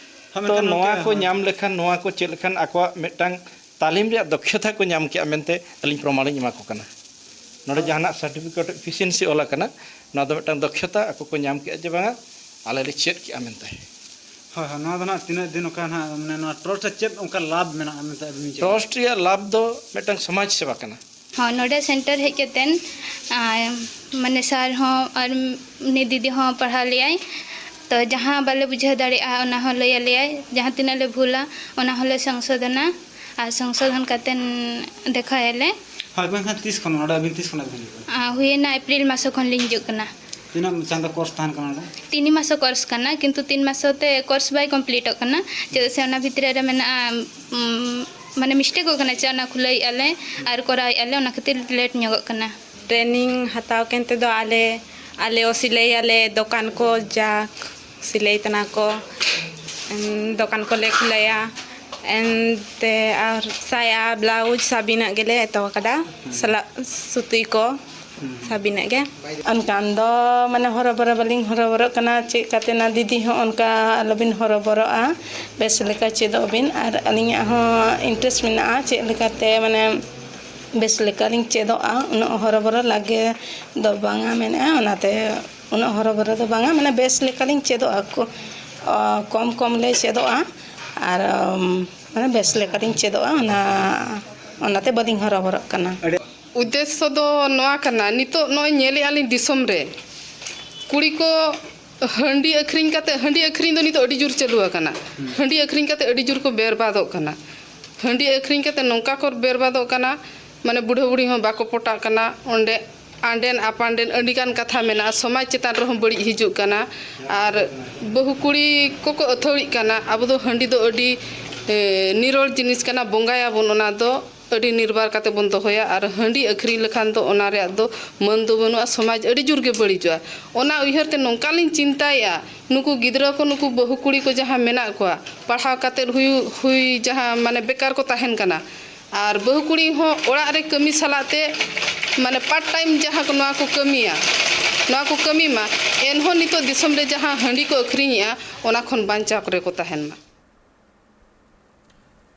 ᱛᱚ ᱢᱮᱱᱠᱷᱟᱱ ᱱᱚᱣᱟ ᱱᱚᱝᱠᱟ ᱠᱚ ᱦᱚᱸ ᱧᱟᱢ ᱞᱮᱠᱷᱟᱱ, ᱱᱚᱣᱟ ᱠᱚ ᱪᱮᱫ ᱞᱮᱠᱷᱟᱱ ᱟᱠᱚᱣᱟᱜ ᱢᱤᱫᱴᱟᱝ ᱛᱟᱹᱞᱤᱢ ᱨᱮᱭᱟᱜ ᱫᱚᱠᱷᱭᱚᱛᱟ ᱠᱚ ᱧᱟᱢ ᱠᱮᱜᱼᱟ ᱢᱮᱱᱛᱮ ᱟᱹᱞᱤᱧ ᱯᱨᱚᱢᱟᱬᱤᱧ ᱮᱢᱟ ᱠᱚ ᱠᱟᱱᱟ᱾ ᱱᱚᱰᱮ ᱦᱳᱭ᱾ ᱡᱟᱦᱟᱱᱟᱜ certificate of efficiency ᱚᱞ ᱟᱠᱟᱱᱟ, ᱱᱚᱣᱟ ᱫᱚ ᱢᱤᱫᱴᱟᱝ ᱫᱚᱠᱷᱭᱚᱛᱟ ᱟᱠᱚ ᱠᱚ ᱧᱟᱢ ᱠᱮᱜᱼᱟ ᱡᱮ ᱵᱟᱝᱟ, ᱟᱞᱮ ᱞᱮ ᱪᱮᱫ ᱠᱮᱜᱼᱟ ᱢᱮᱱᱛᱮ᱾ ᱦᱳᱭ, ᱦᱳᱭ, ᱱᱚᱣᱟ ᱫᱚ ᱱᱟᱦᱟᱜ ᱛᱤᱱᱟᱹᱜ ᱫᱤᱱ ᱚᱠᱟ ᱱᱟᱦᱟᱜ, ᱢᱟᱱᱮ, ᱱᱚᱣᱟ ᱴᱨᱟᱥᱴ ᱨᱮ ᱪᱮᱫ ᱚᱱᱠᱟ ᱞᱟᱵᱷ ᱢᱮᱱᱟᱜᱼᱟ ᱢᱮᱱᱛᱮ ᱟᱹᱵᱤᱱ ᱵᱤᱱ ᱪᱮᱫ? ᱴᱨᱟᱥᱴ ᱨᱮᱭᱟᱜ ᱞᱟᱵᱷ ᱫᱚ ᱢᱤᱫᱴᱟᱝ ᱥᱚᱢᱟᱡᱽ ᱥᱮᱵᱟ ᱠᱟᱱᱟ᱾ ᱦᱚᱸ, ᱱᱚᱰᱮ ᱥᱮᱱᱴᱟᱨ ᱦᱮᱡ ᱠᱟᱛᱮᱱ, ᱟᱨ, ᱢᱟᱱᱮ, ᱥᱟᱨ ᱦᱚᱸ ᱟᱨ ᱩᱱᱤ ᱫᱤᱫᱤ ᱦᱚᱸ ᱯᱟᱲᱦᱟᱣ ᱞᱮᱭᱟᱭ᱾ ᱛᱚ, ᱡᱟᱦᱟᱸ ᱵᱟᱞᱮ ᱵᱩᱡᱷᱟᱹᱣ ᱫᱟᱲᱮᱭᱟᱜᱼᱟ, ᱚᱱᱟ ᱦᱚᱸ ᱞᱟᱹᱭ ᱟᱞᱮᱭᱟᱭ᱾ ᱡᱟᱦᱟᱸ ᱛᱤᱱᱟᱹᱜ ᱞᱮ ᱵᱷᱩᱞᱟ, ᱚᱱᱟ ᱦᱚᱸᱞᱮ ᱥᱚᱝᱥᱳᱫᱷᱚᱱᱟ᱾ ᱟᱨ ᱥᱚᱝᱥᱳᱫᱷᱚᱱ ᱠᱟᱛᱮᱱ ᱫᱮᱠᱷᱟᱣᱟᱞᱮ᱾ ᱦᱳᱭ, ᱢᱮᱱᱠᱷᱟᱱ ᱛᱤᱥ ᱠᱷᱚᱱ ᱱᱚᱰᱮ ᱟᱹᱵᱤᱱ ᱛᱤᱥ ᱠᱷᱚᱱᱟᱜ ᱵᱤᱱ ᱦᱤᱡᱩᱜ ᱠᱟᱱᱟ? ᱟᱨ ᱦᱩᱭᱮᱱᱟ, ᱮᱯᱨᱤᱞ ᱢᱟᱥ ᱠᱷᱚᱱ ᱞᱤᱧ ᱦᱤᱡᱩᱜ ᱠᱟᱱᱟ᱾ ᱛᱤᱱᱟᱹᱜ ᱪᱟᱸᱫᱳ ᱠᱳᱨᱥ ᱛᱟᱦᱮᱱ ᱠᱟᱱᱟ ᱱᱚᱰᱮ? ᱛᱤᱱ ᱢᱟᱥ ᱠᱳᱨᱥ ᱠᱟᱱᱟ, ᱠᱤᱱᱛᱩ ᱛᱤᱱ ᱢᱟᱥ ᱛᱮ ᱠᱳᱨᱥ ᱵᱟᱭ ᱠᱚᱢᱯᱞᱤᱴᱚᱜ ᱠᱟᱱᱟ, ᱪᱮᱫᱟᱜ ᱥᱮ ᱚᱱᱟ ᱵᱷᱤᱛᱨᱤ ᱨᱮ ᱢᱮᱱᱟᱜᱼᱟ, ᱩᱢ, ᱢᱟᱱᱮ, ᱢᱤᱥᱴᱮᱠᱚᱜ ᱠᱟᱱᱟ ᱪᱮ, ᱚᱱᱟ ᱠᱷᱩᱞᱟᱹᱣᱮᱫᱼᱟ ᱞᱮ ᱟᱨ ᱠᱚᱨᱟᱣᱮᱫᱼᱟ ᱞᱮ, ᱚᱱᱟ ᱠᱷᱟᱹᱛᱤᱨ ᱞᱮᱴ ᱧᱚᱜᱚᱜ ᱠᱟᱱᱟ᱾ ᱴᱨᱮᱱᱤᱝ ᱦᱟᱛᱟᱣ ᱠᱟᱱ ᱛᱮᱫᱚ ᱟᱞᱮ, ᱟᱞᱮ ᱦᱚᱸ ᱥᱤᱞᱟᱹᱭᱟᱞᱮ, ᱫᱚᱠᱟᱱ ᱠᱚ ᱡᱟᱠ ᱥᱤᱞᱟᱹᱭ ᱛᱟᱱᱟ ᱠᱚ, ᱮᱱ, ᱫᱚᱠᱟᱱ ᱠᱚᱞᱮ ᱠᱷᱩᱞᱟᱹᱭᱟ᱾ ᱮᱱᱛᱮ ᱟᱨ ᱥᱟᱭᱟ, ᱵᱞᱟᱣᱩᱡᱽ, ᱥᱟᱵᱤᱱᱟᱜ ᱜᱮᱞᱮ ᱮᱛᱚᱦᱚᱵ ᱟᱠᱟᱫᱟ᱾ ᱦᱩᱸ᱾ ᱥᱟᱞᱟᱜ ᱥᱩᱛᱤ ᱠᱚ, ᱦᱩᱸ᱾ ᱥᱟᱵᱤᱱᱟᱜ ᱜᱮ᱾ ᱚᱱᱠᱟᱱ ᱫᱚ, ᱢᱟᱱᱮ, ᱦᱚᱨᱚᱵᱚᱨᱚ ᱵᱟᱹᱞᱤᱧ ᱦᱚᱨᱚᱵᱚᱨᱚᱜ ᱠᱟᱱᱟ᱾ ᱪᱮᱫ ᱠᱟᱛᱮ ᱱᱟ ᱫᱤᱫᱤ ᱦᱚᱸ ᱚᱱᱠᱟ ᱟᱞᱚᱵᱤᱱ ᱦᱚᱨᱚᱵᱚᱨᱚᱜᱼᱟ, ᱵᱮᱥ ᱞᱮᱠᱟ ᱪᱮᱫᱚᱜ ᱵᱤᱱ᱾ ᱟᱨ ᱟᱹᱞᱤᱧᱟᱜ ᱦᱚᱸ interest ᱢᱮᱱᱟᱜᱼᱟ ᱪᱮᱫ ᱞᱮᱠᱟᱛᱮ, ᱢᱟᱱᱮ, ᱵᱮᱥ ᱞᱮᱠᱟᱞᱤᱧ ᱪᱮᱫᱚᱜᱼᱟ᱾ ᱩᱱᱟᱹᱜ ᱦᱚᱨᱚᱵᱚᱨᱚ ᱞᱟᱜᱮ ᱫᱚ ᱵᱟᱝᱟ ᱢᱮᱱᱮᱫᱼᱟ, ᱚᱱᱟᱛᱮ ᱩᱱᱟᱹᱜ ᱦᱚᱨᱚᱵᱚᱨᱚ ᱫᱚ ᱵᱟᱝᱟ, ᱢᱟᱱᱮ, ᱵᱮᱥ ᱞᱮᱠᱟᱞᱤᱧ ᱪᱮᱫᱚᱜᱼᱟ᱾ ᱠᱚ-, ᱚ, ᱠᱚᱢ ᱠᱚᱢ ᱞᱮ ᱪᱮᱫᱚᱜᱼᱟ ᱟᱨ, ᱩᱢ, ᱢᱟᱱᱮ, ᱵᱮᱥ ᱞᱮᱠᱟᱞᱤᱧ ᱪᱮᱫᱚᱜᱼᱟ, ᱚᱱᱟ, ᱚᱱᱟᱛᱮ ᱵᱟᱹᱞᱤᱧ ᱦᱚᱨᱚᱵᱚᱨᱚᱜ ᱠᱟᱱᱟ᱾ ᱩᱫᱽᱫᱮᱥᱥᱚ ᱫᱚ ᱱᱚᱣᱟ ᱠᱟᱱᱟ, ᱱᱤᱛᱚᱜ ᱱᱚᱜᱼᱚᱭ ᱧᱮᱞᱮᱫᱼᱟ ᱞᱤᱧ ᱫᱤᱥᱚᱢ ᱨᱮ ᱠᱩᱲᱤ ᱠᱚ ᱦᱟᱺᱰᱤ ᱟᱹᱠᱷᱨᱤᱧ ᱠᱟᱛᱮ, ᱦᱟᱺᱰᱤ ᱟᱹᱠᱷᱨᱤᱧ ᱫᱚ ᱱᱤᱛᱚᱜ ᱟᱹᱰᱤ ᱡᱳᱨ ᱪᱟᱹᱞᱩ ᱟᱠᱟᱱᱟ᱾ ᱦᱩᱸ᱾ ᱦᱟᱺᱰᱤ ᱟᱹᱠᱷᱨᱤᱧ ᱠᱟᱛᱮ ᱟᱹᱰᱤ ᱡᱳᱨ ᱠᱚ ᱵᱮᱨᱵᱟᱫᱚᱜ ᱠᱟᱱᱟ᱾ ᱦᱟᱺᱰᱤ ᱟᱹᱠᱷᱨᱤᱧ ᱠᱟᱛᱮ ᱱᱚᱝᱠᱟ ᱠᱚ ᱵᱮᱨᱵᱟᱫᱚᱜ ᱠᱟᱱᱟ, ᱢᱟᱱᱮ, ᱵᱩᱲᱦᱟᱹ ᱵᱩᱲᱦᱤ ᱦᱚᱸ ᱵᱟᱠᱚ ᱯᱚᱴᱟᱜ ᱠᱟᱱᱟ᱾ ᱚᱸᱰᱮ ᱟᱸᱰᱮᱱ ᱟᱯᱟᱱᱰᱮᱱ ᱟᱹᱰᱤᱜᱟᱱ ᱠᱟᱛᱷᱟ ᱢᱮᱱᱟᱜᱼᱟ, ᱥᱚᱢᱟᱡᱽ ᱪᱮᱛᱟᱱ ᱨᱮᱦᱚᱸ ᱵᱟᱹᱲᱤᱡ ᱦᱤᱡᱩᱜ ᱠᱟᱱᱟ᱾ ᱟᱨ ᱵᱟᱹᱦᱩ ᱠᱩᱲᱤ ᱠᱚᱠᱚ ᱟᱹᱛᱷᱟᱹᱣᱲᱤᱜ ᱠᱟᱱᱟ᱾ ᱟᱵᱚ ᱫᱚ ᱦᱟᱺᱰᱤ ᱫᱚ ᱟᱹᱰᱤ, ᱮ, ᱱᱤᱨᱚᱲ ᱡᱤᱱᱤᱥ ᱠᱟᱱᱟ, ᱵᱚᱸᱜᱟᱭᱟᱵᱚᱱ, ᱚᱱᱟ ᱫᱚ ᱟᱹᱰᱤ ᱱᱤᱨᱵᱟᱨ ᱠᱟᱛᱮ ᱵᱚᱱ ᱫᱚᱦᱚᱭᱟ᱾ ᱟᱨ ᱦᱟᱺᱰᱤ ᱟᱹᱠᱷᱨᱤᱧ ᱞᱮᱠᱷᱟᱱ ᱫᱚ ᱚᱱᱟ ᱨᱮᱭᱟᱜ ᱫᱚ ᱢᱟᱹᱱ ᱫᱚ ᱵᱟᱹᱱᱩᱜᱼᱟ, ᱥᱚᱢᱟᱡᱽ ᱟᱹᱰᱤ ᱡᱳᱨ ᱜᱮ ᱵᱟᱹᱲᱤᱡᱚᱜᱼᱟ᱾ ᱚᱱᱟ ᱩᱭᱦᱟᱹᱨ ᱛᱮ ᱱᱚᱝᱠᱟ ᱞᱤᱧ ᱪᱤᱱᱛᱟᱹᱭᱮᱫᱼᱟ, ᱱᱩᱠᱩ ᱜᱤᱫᱽᱨᱟᱹ ᱠᱚ, ᱱᱩᱠᱩ ᱵᱟᱹᱦᱩ ᱠᱩᱲᱤ ᱠᱚ ᱡᱟᱦᱟᱸ ᱢᱮᱱᱟᱜ ᱠᱚᱣᱟ, ᱯᱟᱲᱦᱟᱣ ᱠᱟᱛᱮ ᱦᱩᱭ, ᱦᱩᱭ ᱡᱟᱦᱟᱸ, ᱢᱟᱱᱮ, ᱵᱮᱠᱟᱨ ᱠᱚ ᱛᱟᱦᱮᱱ ᱠᱟᱱᱟ, ᱟᱨ ᱵᱟᱹᱦᱩ ᱠᱩᱲᱤ ᱦᱚᱸ ᱚᱲᱟᱜ ᱨᱮ ᱠᱟᱹᱢᱤ ᱥᱟᱞᱟᱜ ᱛᱮ, ᱢᱟᱱᱮ, part time ᱡᱟᱦᱟᱸ ᱠᱚ, ᱱᱚᱣᱟ ᱠᱚ ᱠᱟᱹᱢᱤᱭᱟ, ᱱᱚᱣᱟ ᱠᱚ ᱠᱟᱹᱢᱤ ᱢᱟ, ᱮᱱᱦᱚᱸ ᱱᱤᱛᱚᱜ ᱫᱤᱥᱚᱢ ᱨᱮ ᱡᱟᱦᱟᱸ ᱦᱟᱺᱰᱤ ᱠᱚ ᱟᱹᱠᱷᱨᱤᱧᱮᱜᱼᱟ, ᱚᱱᱟ ᱠᱷᱚᱱ ᱵᱟᱧᱪᱟᱣ ᱨᱮᱠᱚ ᱛᱟᱦᱮᱱ ᱢᱟ᱾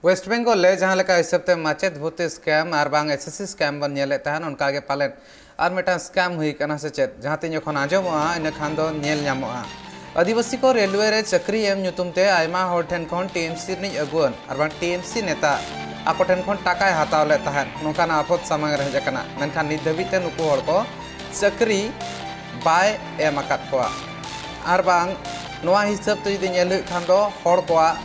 ᱳᱭᱮᱥᱴ ᱵᱮᱝᱜᱚᱞ ᱨᱮ ᱡᱟᱦᱟᱸ ᱞᱮᱠᱟ ᱦᱤᱥᱟᱹᱵ ᱛᱮ ᱢᱟᱪᱮᱫ ᱵᱷᱚᱨᱛᱤ ᱥᱠᱮᱢ ᱟᱨ ᱵᱟᱝ ᱮᱥ ᱮᱥ ᱥᱤ ᱥᱠᱮᱢ ᱵᱚᱱ ᱧᱮᱞᱮᱫ ᱛᱟᱦᱮᱸᱱ, ᱚᱱᱠᱟ ᱜᱮ ᱯᱟᱞᱮᱱ ᱟᱨ ᱢᱤᱫᱴᱟᱝ ᱥᱠᱮᱢ ᱦᱩᱭ ᱠᱟᱱᱟ ᱥᱮ ᱪᱮᱫ? ᱡᱟᱦᱟᱸ ᱛᱤᱱ ᱡᱚᱠᱷᱚᱱ ᱟᱸᱡᱚᱢᱚᱜᱼᱟ, ᱤᱱᱟᱹ ᱠᱷᱟᱱ ᱫᱚ ᱧᱮᱞ ᱧᱟᱢᱚᱜᱼᱟ᱾ ᱟᱹᱫᱤᱵᱟᱹᱥᱤ ᱠᱚ ᱨᱮᱞᱣᱮ ᱨᱮ ᱪᱟᱹᱠᱨᱤ ᱮᱢ ᱧᱩᱛᱩᱢ ᱛᱮ ᱟᱭᱢᱟ ᱦᱚᱲ ᱴᱷᱮᱱ ᱠᱷᱚᱱ ᱴᱤ ᱮᱢ ᱥᱤ ᱨᱤᱱᱤᱡ ᱟᱹᱜᱩᱣᱟᱹᱱ ᱟᱨ ᱵᱟᱝ ᱴᱤ ᱮᱢ ᱥᱤ ᱱᱮᱛᱟ ᱟᱠᱚ ᱴᱷᱮᱱ ᱠᱷᱚᱱ ᱴᱟᱠᱟᱭ ᱦᱟᱛᱟᱣ ᱞᱮᱫ ᱛᱟᱦᱮᱸᱫ, ᱱᱚᱝᱠᱟᱱᱟᱜ ᱟᱯᱚᱫ ᱥᱟᱢᱟᱝ ᱨᱮ ᱦᱮᱡ ᱟᱠᱟᱱᱟ᱾ ᱢᱮᱱᱠᱷᱟᱱ ᱱᱤᱛ ᱫᱷᱟᱹᱵᱤᱡ ᱛᱮ ᱱᱩᱠᱩ ᱦᱚᱲ ᱠᱚ ᱪᱟᱹᱠᱨᱤ ᱵᱟᱭ ᱮᱢ ᱟᱠᱟᱫ ᱠᱚᱣᱟ᱾ ᱟᱨ ᱵᱟᱝ ᱱᱚᱣᱟ ᱦᱤᱥᱟᱹᱵ ᱛᱮ ᱡᱩᱫᱤ ᱧᱮᱞ ᱦᱩᱭᱩᱜ ᱠᱷᱟᱱ ᱫᱚ ᱦᱚᱲ ᱠᱚᱣᱟᱜ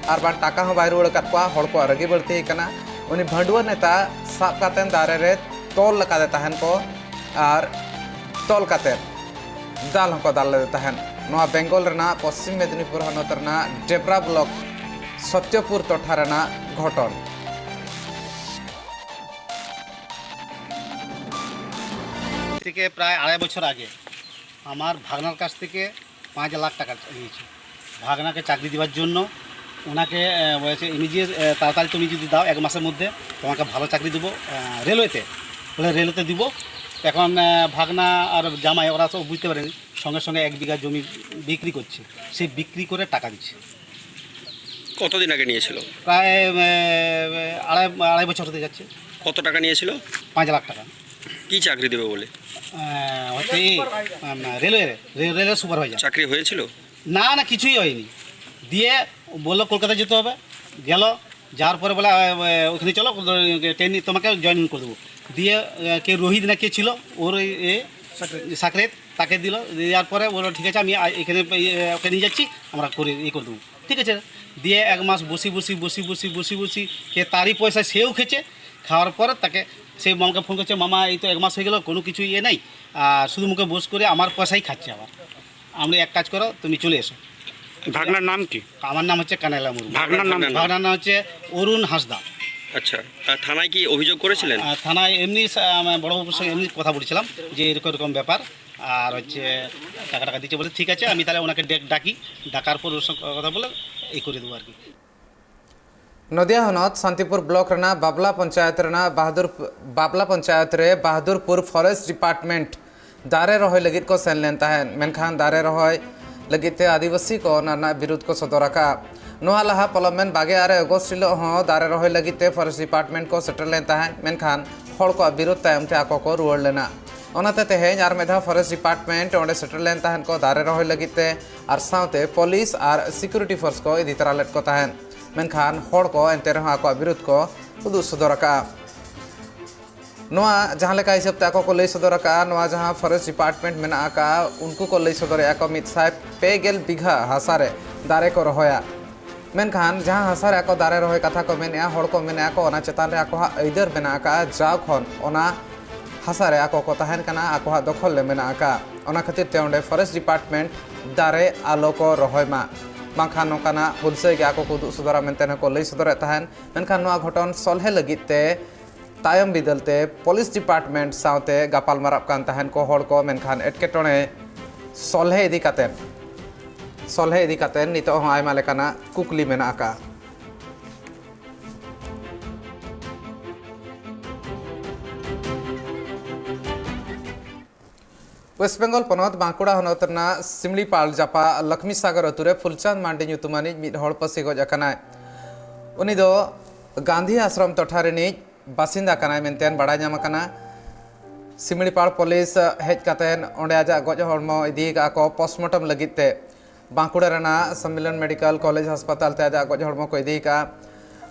ᱟᱨ ᱵᱟᱝ ᱴᱟᱠᱟ ᱦᱚᱸ ᱵᱟᱭ ᱨᱩᱣᱟᱹᱲ ᱟᱠᱟᱫ ᱠᱚᱣᱟ, ᱦᱚᱲ ᱠᱚᱣᱟᱜ ᱨᱟᱹᱜᱤ ᱵᱟᱹᱲᱛᱤ ᱟᱠᱟᱱᱟ᱾ ᱩᱱᱤ ᱵᱷᱟᱹᱰᱩᱣᱟᱹ ᱱᱮᱛᱟ ᱥᱟᱵ ᱠᱟᱛᱮ ᱫᱟᱨᱮ ᱨᱮ ᱛᱚᱞ ᱟᱠᱟᱫᱮ ᱛᱟᱦᱮᱱ ᱠᱚ ᱟᱨ ᱛᱚᱞ ᱠᱟᱛᱮ ᱫᱟᱞ ᱦᱚᱸᱠᱚ ᱫᱟᱞ ᱞᱮᱫᱮ ᱛᱟᱦᱮᱱ᱾ ᱱᱚᱣᱟ ᱵᱮᱝᱜᱚᱞ ᱨᱮᱱᱟᱜ ᱯᱚᱥᱪᱤᱢ ᱢᱮᱫᱤᱱᱤᱯᱩᱨ ᱦᱚᱱᱚᱛ ᱨᱮᱱᱟᱜ ᱰᱮᱵᱽᱨᱟ ᱵᱞᱚᱠ ᱥᱚᱛᱭᱚᱯᱩᱨ ᱴᱚᱴᱷᱟ ᱨᱮᱱᱟᱜ ᱜᱷᱚᱴᱚᱱ᱾ থেকে প্রায় আড়াই বছর আগে আমার ভাগনার কাছ থেকে পাঁচ লাখ টাকা নিয়েছে। ভাগনাকে চাকরি দেওয়ার জন্য ওনাকে আহ, বলেছে ইমিডিয়েট, তাড়াতাড়ি তুমি যদি দাও, এক মাসের মধ্যে তোমাকে ভালো চাকরি দেবো আহ, রেলওয়েতে। বলে রেলওয়েতে দিব। এখন আহ, ভাগনা আর জামাই ওরা তো বুঝতে পারেনি, সঙ্গে সঙ্গে এক বিঘা জমি বিক্রি করছে। সেই বিক্রি করে টাকা দিচ্ছে। কতদিন আগে নিয়েছিল? প্রায় আহ, আড়াই আড়াই বছর হতে যাচ্ছে। কত টাকা নিয়েছিল? পাঁচ লাখ টাকা। কি চাকরি দেবে বলে? আহ, হচ্ছে এই আম, রেলওয়ে রে- রেলের সুপারভাইজার। চাকরি হয়েছিল? না না, কিছুই হয়নি। দিয়ে বললো কলকাতা যেতে হবে। গেল, যাওয়ার পরে বলে আহ, ওখানে চলো, ট্রেনিং তোমাকে জয়েন করে দেবো। দিয়ে আহ, কে রোহিত না কে ছিল, ওর ওই এ, সাকরেত, তাকে দিল। দেওয়ার পরে বললো ঠিক আছে, আমি আ- এখানে ইয়ে, ওকে নিয়ে যাচ্ছি, আমরা করে ইয়ে করে দেবো। ঠিক আছে। দিয়ে এক মাস বসি বসি বসি বসি বসি বসি কে তারই পয়সা সেও খেয়েছে। খাওয়ার পরে তাকে সেই মামাকে ফোন করছে, মামা এই তো এক মাস হয়ে গেল, কোনো কিছু ইয়ে নেই, আর শুধু মুখে বস করে আমার পয়সাই খাচ্ছে আবার। আপনি এক কাজ করো, তুমি চলে এসো। ভাগনার নাম কি? আমার নাম হচ্ছে কানাইলা মুর্মু। ভাগনার নাম কি? ভাগনার নাম হচ্ছে অরুণ হাঁসদা। আচ্ছা, আর থানায় কি অভিযোগ করেছিলেন? আর থানায় এমনি সা- আমার বড়বাবুর সঙ্গে এমনি কথা বলছিলাম যে এরকম এরকম ব্যাপার, আর হচ্ছে টাকা টাকা দিচ্ছে বলে। ঠিক আছে, আমি তাহলে ওনাকে ডেক- ডাকি, ডাকার পর ওর সঙ্গে কথা বলে এই করে দেবো আর কি। ᱱᱚᱫᱤᱭᱟ ᱦᱚᱱᱚᱛ ᱥᱟᱱᱛᱤᱯᱩᱨ ᱵᱞᱚᱠ ᱨᱮᱱᱟᱜ ᱵᱟᱵᱞᱟ ᱯᱚᱧᱪᱟᱭᱮᱛ ᱨᱮᱱᱟᱜ ᱵᱟᱦᱟᱫᱩᱨ ᱵᱟᱵᱞᱟ ᱯᱚᱧᱪᱟᱭᱮᱛ ᱨᱮ ᱵᱟᱦᱟᱫᱩᱨᱯᱩᱨ ᱯᱷᱚᱨᱮᱥᱴ ᱰᱤᱯᱟᱨᱴᱢᱮᱱᱴ ᱫᱟᱨᱮ ᱨᱚᱦᱚᱭ ᱞᱟᱹᱜᱤᱫ ᱠᱚ ᱥᱮᱱ ᱞᱮᱱ ᱛᱟᱦᱮᱸᱫ, ᱢᱮᱱᱠᱷᱟᱱ ᱫᱟᱨᱮ ᱨᱚᱦᱚᱭ ᱞᱟᱹᱜᱤᱫ ᱛᱮ ᱟᱹᱫᱤᱵᱟᱹᱥᱤ ᱠᱚ ᱚᱱᱟ ᱨᱮᱱᱟᱜ ᱵᱤᱨᱩᱫᱷ ᱠᱚ ᱥᱚᱫᱚᱨ ᱟᱠᱟᱫᱼᱟ᱾ ᱱᱚᱣᱟ ᱞᱟᱦᱟ ᱯᱚᱞᱚᱢᱮᱱ ᱵᱟᱜᱮ ᱟᱨᱮ ᱟᱜᱚᱥᱴ ᱦᱤᱞᱳᱜ ᱦᱚᱸ ᱫᱟᱨᱮ ᱨᱚᱦᱚᱭ ᱞᱟᱹᱜᱤᱫ ᱛᱮ ᱯᱷᱚᱨᱮᱥᱴ ᱰᱤᱯᱟᱨᱴᱢᱮᱱᱴ ᱠᱚ ᱥᱮᱴᱮᱨ ᱞᱮᱱ ᱛᱟᱦᱮᱸᱫ, ᱢᱮᱱᱠᱷᱟᱱ ᱦᱚᱲ ᱠᱚᱣᱟᱜ ᱵᱤᱨᱳᱫ ᱛᱟᱭᱚᱢ ᱛᱮ ᱟᱠᱚ ᱠᱚ ᱨᱩᱣᱟᱹᱲ ᱞᱮᱱᱟ᱾ ᱚᱱᱟᱛᱮ ᱛᱮᱦᱮᱧ ᱟᱨ ᱢᱤᱫ ᱫᱷᱟᱣ ᱯᱷᱚᱨᱮᱥᱴ ᱰᱤᱯᱟᱨᱴᱢᱮᱱᱴ ᱚᱸᱰᱮ ᱥᱮᱴᱮᱨ ᱞᱮᱱ ᱛᱟᱦᱮᱸᱫ ᱠᱚ ᱫᱟᱨᱮ ᱨᱚᱦᱚᱭ ᱞᱟᱹᱜᱤᱫ ᱛᱮ, ᱟᱨ ᱥᱟᱶᱛᱮ ᱯᱩᱞᱤᱥ ᱟᱨ ᱥᱤᱠᱩᱨᱤᱴᱤ ᱯᱷᱳᱨᱥ ᱠᱚ ᱤᱫᱤ ᱛᱟᱨᱟ ᱞᱮᱫ ᱠᱚ ᱛᱟᱦᱮᱸᱫ, ᱢᱮᱱᱠᱷᱟᱱ ᱦᱚᱲ ᱠᱚ ᱮᱱᱛᱮ ᱨᱮᱦᱚᱸ ᱟᱠᱚᱣᱟᱜ ᱵᱤᱨᱳᱫ ᱠᱚ ᱩᱫᱩᱜ ᱥᱚᱫᱚᱨ ᱟᱠᱟᱫᱼᱟ᱾ ᱱᱚᱣᱟ ᱡᱟᱦᱟᱸ ᱞᱮᱠᱟ ᱦᱤᱥᱟᱹᱵ ᱛᱮ ᱟᱠᱚ ᱠᱚ ᱞᱟᱹᱭ ᱥᱚᱫᱚᱨ ᱟᱠᱟᱫᱼᱟ, ᱱᱚᱣᱟ ᱡᱟᱦᱟᱸ ᱯᱷᱚᱨᱮᱥᱴ ᱰᱤᱯᱟᱨᱴᱢᱮᱱᱴ ᱢᱮᱱᱟᱜ ᱟᱠᱟᱫᱼᱟ, ᱩᱱᱠᱩ ᱠᱚ ᱞᱟᱹᱭ ᱥᱚᱫᱚᱨᱮᱫᱼᱟ ᱠᱚ ᱢᱤᱫ ᱥᱟᱭ ᱯᱮ ᱜᱮᱞ ᱵᱤᱜᱷᱟᱹ ᱦᱟᱥᱟ ᱨᱮ ᱫᱟᱨᱮ ᱠᱚ ᱨᱚᱦᱚᱭᱟ᱾ ᱢᱮᱱᱠᱷᱟᱱ ᱡᱟᱦᱟᱸ ᱦᱟᱥᱟ ᱨᱮ ᱟᱠᱚ ᱫᱟᱨᱮ ᱨᱚᱦᱚᱭ ᱠᱟᱛᱷᱟ ᱠᱚ ᱢᱮᱱᱮᱫᱼᱟ, ᱦᱚᱲ ᱠᱚ ᱢᱮᱱᱮᱫᱼᱟ ᱠᱚ ᱚᱱᱟ ᱪᱮᱛᱟᱱ ᱨᱮ ᱟᱠᱚᱣᱟᱜ ᱟᱹᱭᱫᱟᱹᱨ ᱢᱮᱱᱟᱜ ᱟᱠᱟᱫᱼᱟ, ᱡᱟᱣ ᱠᱷᱚᱱ ᱚᱱᱟ ᱦᱟᱥᱟ ᱨᱮ ᱟᱠᱚ ᱠᱚ ᱛᱟᱦᱮᱱ ᱠᱟᱱᱟ, ᱟᱠᱚᱣᱟᱜ ᱫᱚᱠᱷᱚᱞ ᱨᱮ ᱢᱮᱱᱟᱜ ᱟᱠᱟᱫᱼᱟ᱾ ᱚᱱᱟ ᱠᱷᱟᱹᱛᱤᱨ ᱛᱮ ᱚᱸᱰᱮ ᱯᱷᱚᱨᱮᱥᱴ ᱰᱤᱯᱟᱨᱴᱢᱮᱱᱴ ᱫᱟᱨᱮ ᱟᱞᱚ ᱠᱚ ᱨᱚᱦᱚᱭ ᱢᱟ, ᱵᱟᱝᱠᱷᱟᱱ ᱱᱚᱝᱠᱟᱱᱟᱜ ᱦᱩᱞᱥᱟᱹᱭ ᱜᱮ ᱟᱠᱚ ᱠᱚ ᱩᱫᱩᱜ ᱥᱚᱫᱚᱨᱟ ᱢᱮᱱᱛᱮ ᱦᱚᱸᱠᱚ ᱞᱟᱹᱭ ᱥᱚᱫᱚᱨᱮᱫ ᱛᱟᱦᱮᱱ᱾ ᱢᱮᱱᱠᱷᱟᱱ ᱱᱚᱣᱟ ᱜᱷᱚᱴᱚᱱ ᱥᱚᱞᱦᱮ ᱞᱟᱹᱜᱤᱫ ᱛᱮ ᱛᱟᱭᱚᱢ ᱵᱤᱫᱟᱹᱞ ᱛᱮ ᱯᱩᱞᱤᱥ ᱰᱤᱯᱟᱨᱴᱢᱮᱱᱴ ᱥᱟᱶᱛᱮ ᱜᱟᱯᱟᱞ ᱢᱟᱨᱟᱜ ᱠᱟᱱ ᱛᱟᱦᱮᱱ ᱠᱚ ᱦᱚᱲ ᱠᱚ, ᱢᱮᱱᱠᱷᱟᱱ ᱮᱴᱠᱮᱴᱚᱬᱮ ᱥᱚᱞᱦᱮ ᱤᱫᱤ ᱠᱟᱛᱮ, ᱥᱚᱞᱦᱮ ᱤᱫᱤ ᱠᱟᱛᱮ ᱱᱤᱛᱚᱜ ᱦᱚᱸ ᱟᱭᱢᱟ ᱞᱮᱠᱟᱱᱟᱜ ᱠᱩᱠᱞᱤ ᱢᱮᱱᱟᱜ ᱟᱠᱟᱫᱼᱟ᱾ ᱳᱭᱮᱥᱴ ᱵᱮᱝᱜᱚᱞ ᱯᱚᱱᱚᱛ ᱵᱟᱸᱠᱩᱲᱟ ᱦᱚᱱᱚᱛ ᱨᱮᱱᱟᱜ ᱥᱤᱢᱲᱤᱯᱟᱲ ᱡᱟᱯᱟᱜ ᱞᱚᱠᱷᱢᱤ ᱥᱟᱜᱚᱨ ᱟᱹᱛᱩ ᱨᱮ ᱯᱷᱩᱞᱪᱟᱸᱫᱽ ᱢᱟᱱᱰᱤ ᱧᱩᱛᱩᱢᱟᱱᱤᱡ ᱢᱤᱫ ᱦᱚᱲ ᱯᱟᱹᱥᱤ ᱜᱚᱡ ᱟᱠᱟᱱᱟᱭ᱾ ᱩᱱᱤ ᱫᱚ ᱜᱟᱱᱫᱷᱤ ᱟᱥᱨᱚᱢ ᱴᱚᱴᱷᱟ ᱨᱤᱱᱤᱡ ᱵᱟᱥᱤᱱᱫᱟ ᱠᱟᱱᱟᱭ ᱢᱮᱱᱛᱮ ᱵᱟᱲᱟᱭ ᱧᱟᱢ ᱟᱠᱟᱱᱟ᱾ ᱥᱤᱢᱲᱤᱯᱟᱲ ᱯᱩᱞᱤᱥ ᱦᱮᱡ ᱠᱟᱛᱮ ᱚᱸᱰᱮ ᱟᱡᱟᱜ ᱜᱚᱡ ᱦᱚᱲᱢᱚ ᱤᱫᱤ ᱟᱠᱟᱫᱼᱟ ᱠᱚ ᱯᱳᱥᱴᱢᱚᱨᱴᱮᱢ ᱞᱟᱹᱜᱤᱫ ᱛᱮ᱾ ᱵᱟᱸᱠᱩᱲᱟ ᱨᱮᱱᱟᱜ ᱥᱚᱢᱢᱤᱞᱚᱱ ᱢᱮᱰᱤᱠᱮᱞ ᱠᱚᱞᱮᱡᱽ ᱦᱟᱥᱯᱟᱛᱟᱞ ᱛᱮ ᱟᱡᱟᱜ ᱜᱚᱡ ᱦᱚᱲᱢᱚ ᱠᱚ ᱤᱫᱤ ᱟᱠᱟᱫᱼᱟ᱾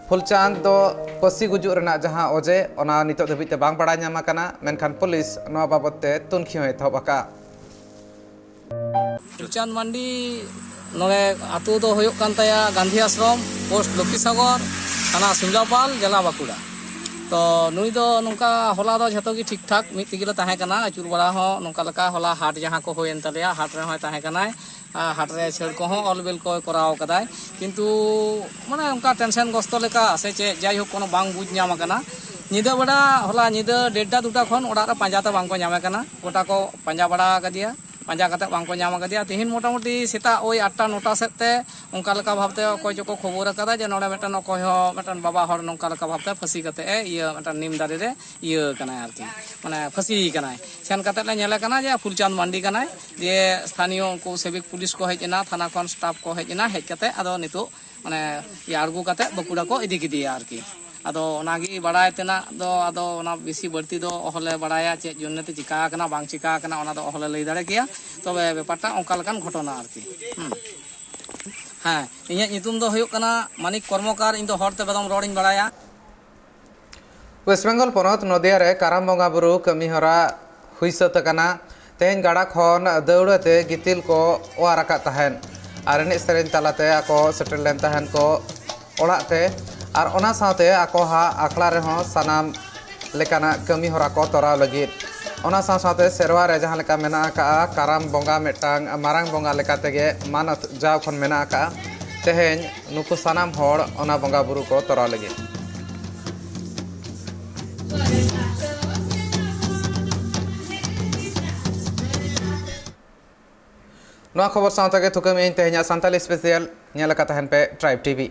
ᱯᱷᱩᱞᱪᱟᱸᱫᱽ ᱫᱚ ᱯᱟᱹᱥᱤ ᱜᱩᱡᱩᱜ ᱨᱮᱱᱟᱜ ᱡᱟᱦᱟᱸ ᱚᱡᱮ, ᱚᱱᱟ ᱱᱤᱛᱚᱜ ᱫᱷᱟᱹᱵᱤᱡ ᱛᱮ ᱵᱟᱝ ᱵᱟᱲᱟᱭ ᱧᱟᱢ ᱟᱠᱟᱱᱟ, ᱢᱮᱱᱠᱷᱟᱱ ᱯᱩᱞᱤᱥ ᱱᱚᱣᱟ ᱵᱟᱵᱚᱛ ᱛᱮ ᱛᱩᱱᱠᱷᱤ ᱦᱚᱸ ᱮᱛᱚᱦᱚᱵ ᱟᱠᱟᱫᱼᱟ᱾ ᱯᱷᱩᱞᱪᱟᱸᱫᱽ ᱢᱟᱱᱰᱤ ᱱᱚᱰᱮ ᱟᱹᱛᱩ ᱫᱚ ᱦᱩᱭᱩᱜ ᱠᱟᱱ ᱛᱟᱭᱟ ᱜᱟᱱᱫᱷᱤ ᱟᱥᱨᱚᱢ, ᱯᱳᱥᱴ ᱞᱚᱠᱠᱷᱤᱥᱟᱜᱚᱨ, ᱛᱷᱟᱱᱟ ᱥᱤᱢᱞᱟᱯᱟᱞ, ᱡᱮᱞᱟ ᱵᱟᱸᱠᱩᱲᱟ᱾ ᱛᱚ ᱱᱩᱭ ᱫᱚ ᱱᱚᱝᱠᱟ ᱦᱚᱞᱟ ᱫᱚ ᱡᱷᱚᱛᱚ ᱜᱮ ᱴᱷᱤᱠ ᱴᱷᱟᱠ ᱢᱤᱫ ᱛᱮᱜᱮ ᱞᱮ ᱛᱟᱦᱮᱸ ᱠᱟᱱᱟ, ᱟᱹᱪᱩᱨ ᱵᱟᱲᱟ ᱦᱚᱸ ᱱᱚᱝᱠᱟ ᱞᱮᱠᱟ, ᱦᱚᱞᱟ ᱦᱟᱴ ᱡᱟᱦᱟᱸ ᱠᱚ ᱦᱩᱭᱮᱱ ᱛᱟᱞᱮᱭᱟ, ᱦᱟᱴ ᱨᱮᱦᱚᱸᱭ ᱛᱟᱦᱮᱸ ᱠᱟᱱᱟᱭ, ᱟᱨ ᱦᱟᱴ ᱨᱮ ᱪᱷᱟᱹᱲ ᱠᱚᱦᱚᱸ ᱚᱞ ᱵᱮᱞ ᱠᱚᱭ ᱠᱚᱨᱟᱣ ᱠᱟᱫᱟᱭ᱾ ᱠᱤᱱᱛᱩ ᱢᱟᱱᱮ ᱚᱱᱠᱟ ᱴᱮᱱᱥᱮᱱ ᱜᱨᱚᱥᱛᱚ ᱞᱮᱠᱟ ᱥᱮ ᱪᱮᱫ, ᱡᱟᱭᱦᱳᱠ ᱠᱳᱱᱳ ᱵᱟᱝ ᱵᱩᱡᱽ ᱧᱟᱢ ᱟᱠᱟᱱᱟ᱾ ᱧᱤᱫᱟᱹ ᱵᱮᱲᱟ, ᱦᱚᱞᱟ ᱧᱤᱫᱟᱹ ᱰᱮᱴᱴᱟ ᱫᱩᱴᱟ ᱠᱷᱚᱱ ᱚᱲᱟᱜ ᱨᱮ ᱯᱟᱸᱡᱟ ᱛᱮ ᱵᱟᱝ ᱠᱚ ᱧᱟᱢᱮ ᱠᱟᱱᱟ, ᱜᱚᱴᱟ ᱠᱚ ᱯᱟᱸᱡᱟ ᱵᱟᱲᱟ ᱟᱠᱟᱫᱮᱭᱟ᱾ ᱯᱟᱸᱡᱟ ᱠᱟᱛᱮ ᱵᱟᱝ ᱠᱚ ᱧᱟᱢ ᱟᱠᱟᱫᱮᱭᱟ᱾ ᱛᱤᱦᱤᱧ ᱢᱚᱴᱟᱢᱩᱴᱤ ᱥᱮᱛᱟᱜ ᱳᱭ ᱟᱴᱴᱟ ᱱᱚᱴᱟ ᱥᱮᱫ ᱛᱮ ᱚᱱᱠᱟ ᱞᱮᱠᱟ ᱵᱷᱟᱵᱽᱛᱮ ᱚᱠᱚᱭ ᱪᱚᱠᱚ ᱠᱷᱚᱵᱚᱨ ᱟᱠᱟᱫᱟ ᱡᱮ ᱱᱚᱰᱮ ᱢᱤᱫᱴᱮᱱ ᱚᱠᱚᱭ ᱦᱚᱸ ᱢᱤᱫᱴᱮᱱ ᱵᱟᱵᱟ ᱦᱚᱲ ᱱᱚᱝᱠᱟ ᱞᱮᱠᱟ ᱵᱷᱟᱵᱽᱛᱮ ᱯᱷᱟᱹᱥᱤ ᱠᱟᱛᱮ ᱮ ᱤᱭᱟᱹ ᱢᱤᱫᱴᱮᱱ ᱱᱤᱢ ᱫᱟᱨᱮ ᱨᱮ ᱤᱭᱟᱹ ᱠᱟᱱᱟᱭ ᱟᱨᱠᱤ, ᱢᱟᱱᱮ ᱯᱷᱟᱹᱥᱤ ᱠᱟᱱᱟᱭ᱾ ᱥᱮᱱ ᱠᱟᱛᱮ ᱞᱮ ᱧᱮᱞᱮ ᱠᱟᱱᱟ ᱡᱮ ᱯᱷᱩᱞᱪᱟᱸᱫᱽ ᱢᱟᱱᱰᱤ ᱠᱟᱱᱟᱭ᱾ ᱡᱮ ᱥᱛᱷᱟᱱᱤᱭᱚ ᱩᱱᱠᱩ ᱥᱮᱵᱤᱠ ᱯᱩᱞᱤᱥ ᱠᱚ ᱦᱮᱡ ᱮᱱᱟ, ᱛᱷᱟᱱᱟ ᱠᱷᱚᱱ ᱥᱴᱟᱯ ᱠᱚ ᱦᱮᱡ ᱮᱱᱟ, ᱦᱮᱡ ᱠᱟᱛᱮ ᱟᱫᱚ ᱱᱤᱛᱚᱜ ᱢᱟᱱᱮ ᱤᱭᱟᱹ ᱟᱬᱜᱚ ᱠᱟᱛᱮ ᱵᱟᱸᱠᱩᱲᱟ ᱠᱚ ᱤᱫᱤ ᱠᱮᱫᱮᱭᱟ ᱟᱨᱠᱤ᱾ ᱟᱫᱚ ᱚᱱᱟᱜᱮ ᱵᱟᱲᱟᱭ ᱛᱮᱱᱟᱜ ᱫᱚ, ᱟᱫᱚ ᱚᱱᱟ ᱵᱮᱥᱤ ᱵᱟᱹᱲᱛᱤ ᱫᱚ ᱚᱦᱚᱞᱮ ᱵᱟᱲᱟᱭᱟ, ᱪᱮᱫ ᱡᱚᱱᱱᱮ ᱛᱮ ᱪᱤᱠᱟ ᱟᱠᱟᱱᱟ ᱵᱟᱝ ᱪᱤᱠᱟ ᱟᱠᱟᱱᱟ, ᱚᱱᱟ ᱫᱚ ᱚᱦᱚᱞᱮ ᱞᱟᱹᱭ ᱫᱟᱲᱮ ᱠᱮᱭᱟ᱾ ᱛᱚᱵᱮ ᱵᱮᱯᱟᱨᱴᱟ ᱚᱱᱠᱟ ᱞᱮᱠᱟᱱ ᱜᱷᱚᱴᱚᱱᱟ ᱟᱨᱠᱤ᱾ ᱦᱩᱸ᱾ ᱦᱮᱸ, ᱤᱧᱟᱹᱜ ᱧᱩᱛᱩᱢ ᱫᱚ ᱦᱩᱭᱩᱜ ᱠᱟᱱᱟ ᱢᱟᱱᱤᱠ ᱠᱚᱨᱢᱚᱠᱟᱨ, ᱤᱧ ᱫᱚ ᱦᱚᱲ ᱛᱮ ᱵᱮᱫᱚᱢ ᱨᱚᱲᱤᱧ ᱵᱟᱲᱟᱭᱟ᱾ ᱳᱭᱮᱥᱴ ᱵᱮᱝᱜᱚᱞ ᱯᱚᱱᱚᱛ ᱱᱚᱫᱤᱭᱟ ᱨᱮ ᱠᱟᱨᱟᱢ ᱵᱚᱸᱜᱟ ᱵᱩᱨᱩ ᱠᱟᱹᱢᱤ ᱦᱚᱨᱟ ᱦᱩᱭ ᱥᱟᱹᱛ ᱟᱠᱟᱱᱟ᱾ ᱛᱮᱦᱮᱧ ᱜᱟᱰᱟ ᱠᱷᱚᱱ ᱫᱟᱹᱣᱲᱟᱹ ᱛᱮ ᱜᱤᱛᱤᱞ ᱠᱚ ᱚᱣᱟᱨ ᱟᱠᱟᱫ ᱛᱟᱦᱮᱸᱫ ᱟᱨ ᱮᱱᱮᱡ ᱥᱮᱨᱮᱧ ᱛᱟᱞᱟᱛᱮ ᱟᱠᱚ ᱥᱮᱴᱮᱨ ᱞᱮᱱ ᱛᱟᱦᱮᱸᱫ ᱠᱚ ᱚᱲᱟᱜ ᱛᱮ᱾ ᱟᱨ ᱚᱱᱟ ᱥᱟᱶᱛᱮ ᱟᱠᱚ ᱦᱟᱜ ᱟᱠᱷᱲᱟ ᱨᱮᱦᱚᱸ ᱥᱟᱱᱟᱢ ᱞᱮᱠᱟᱱᱟᱜ ᱠᱟᱹᱢᱤ ᱦᱚᱨᱟ ᱠᱚ ᱛᱚᱨᱟᱣ ᱞᱟᱹᱜᱤᱫ᱾ ᱚᱱᱟ ᱥᱟᱶ ᱥᱟᱶᱛᱮ ᱥᱮᱨᱣᱟ ᱨᱮ ᱡᱟᱦᱟᱸ ᱞᱮᱠᱟ ᱢᱮᱱᱟᱜ ᱟᱠᱟᱫᱼᱟ, ᱠᱟᱨᱟᱢ ᱵᱚᱸᱜᱟ ᱢᱤᱫᱴᱟᱝ ᱢᱟᱨᱟᱝ ᱵᱚᱸᱜᱟ ᱞᱮᱠᱟ ᱛᱮᱜᱮ ᱢᱟᱱᱚᱛ ᱡᱟᱣ ᱠᱷᱚᱱ ᱢᱮᱱᱟᱜ ᱟᱠᱟᱫᱼᱟ᱾ ᱛᱮᱦᱮᱧ ᱱᱩᱠᱩ ᱥᱟᱱᱟᱢ ᱦᱚᱲ ᱚᱱᱟ ᱵᱚᱸᱜᱟ ᱵᱩᱨᱩ ᱠᱚ ᱛᱚᱨᱟᱣ ᱞᱟᱹᱜᱤᱫ᱾ ᱱᱚᱣᱟ ᱠᱷᱚᱵᱚᱨ ᱥᱟᱶ ᱛᱮᱜᱮ ᱛᱷᱩᱠᱟᱹᱢ ᱤᱧ ᱛᱮᱦᱮᱧᱟᱜ ᱥᱟᱱᱛᱟᱞᱤ ᱥᱯᱮᱥᱤᱭᱟᱞ᱾ ᱧᱮᱞ ᱟᱠᱟᱫ ᱛᱟᱦᱮᱱ ᱯᱮ ᱴᱨᱟᱭᱤᱵᱽ ᱴᱤᱵᱷᱤ᱾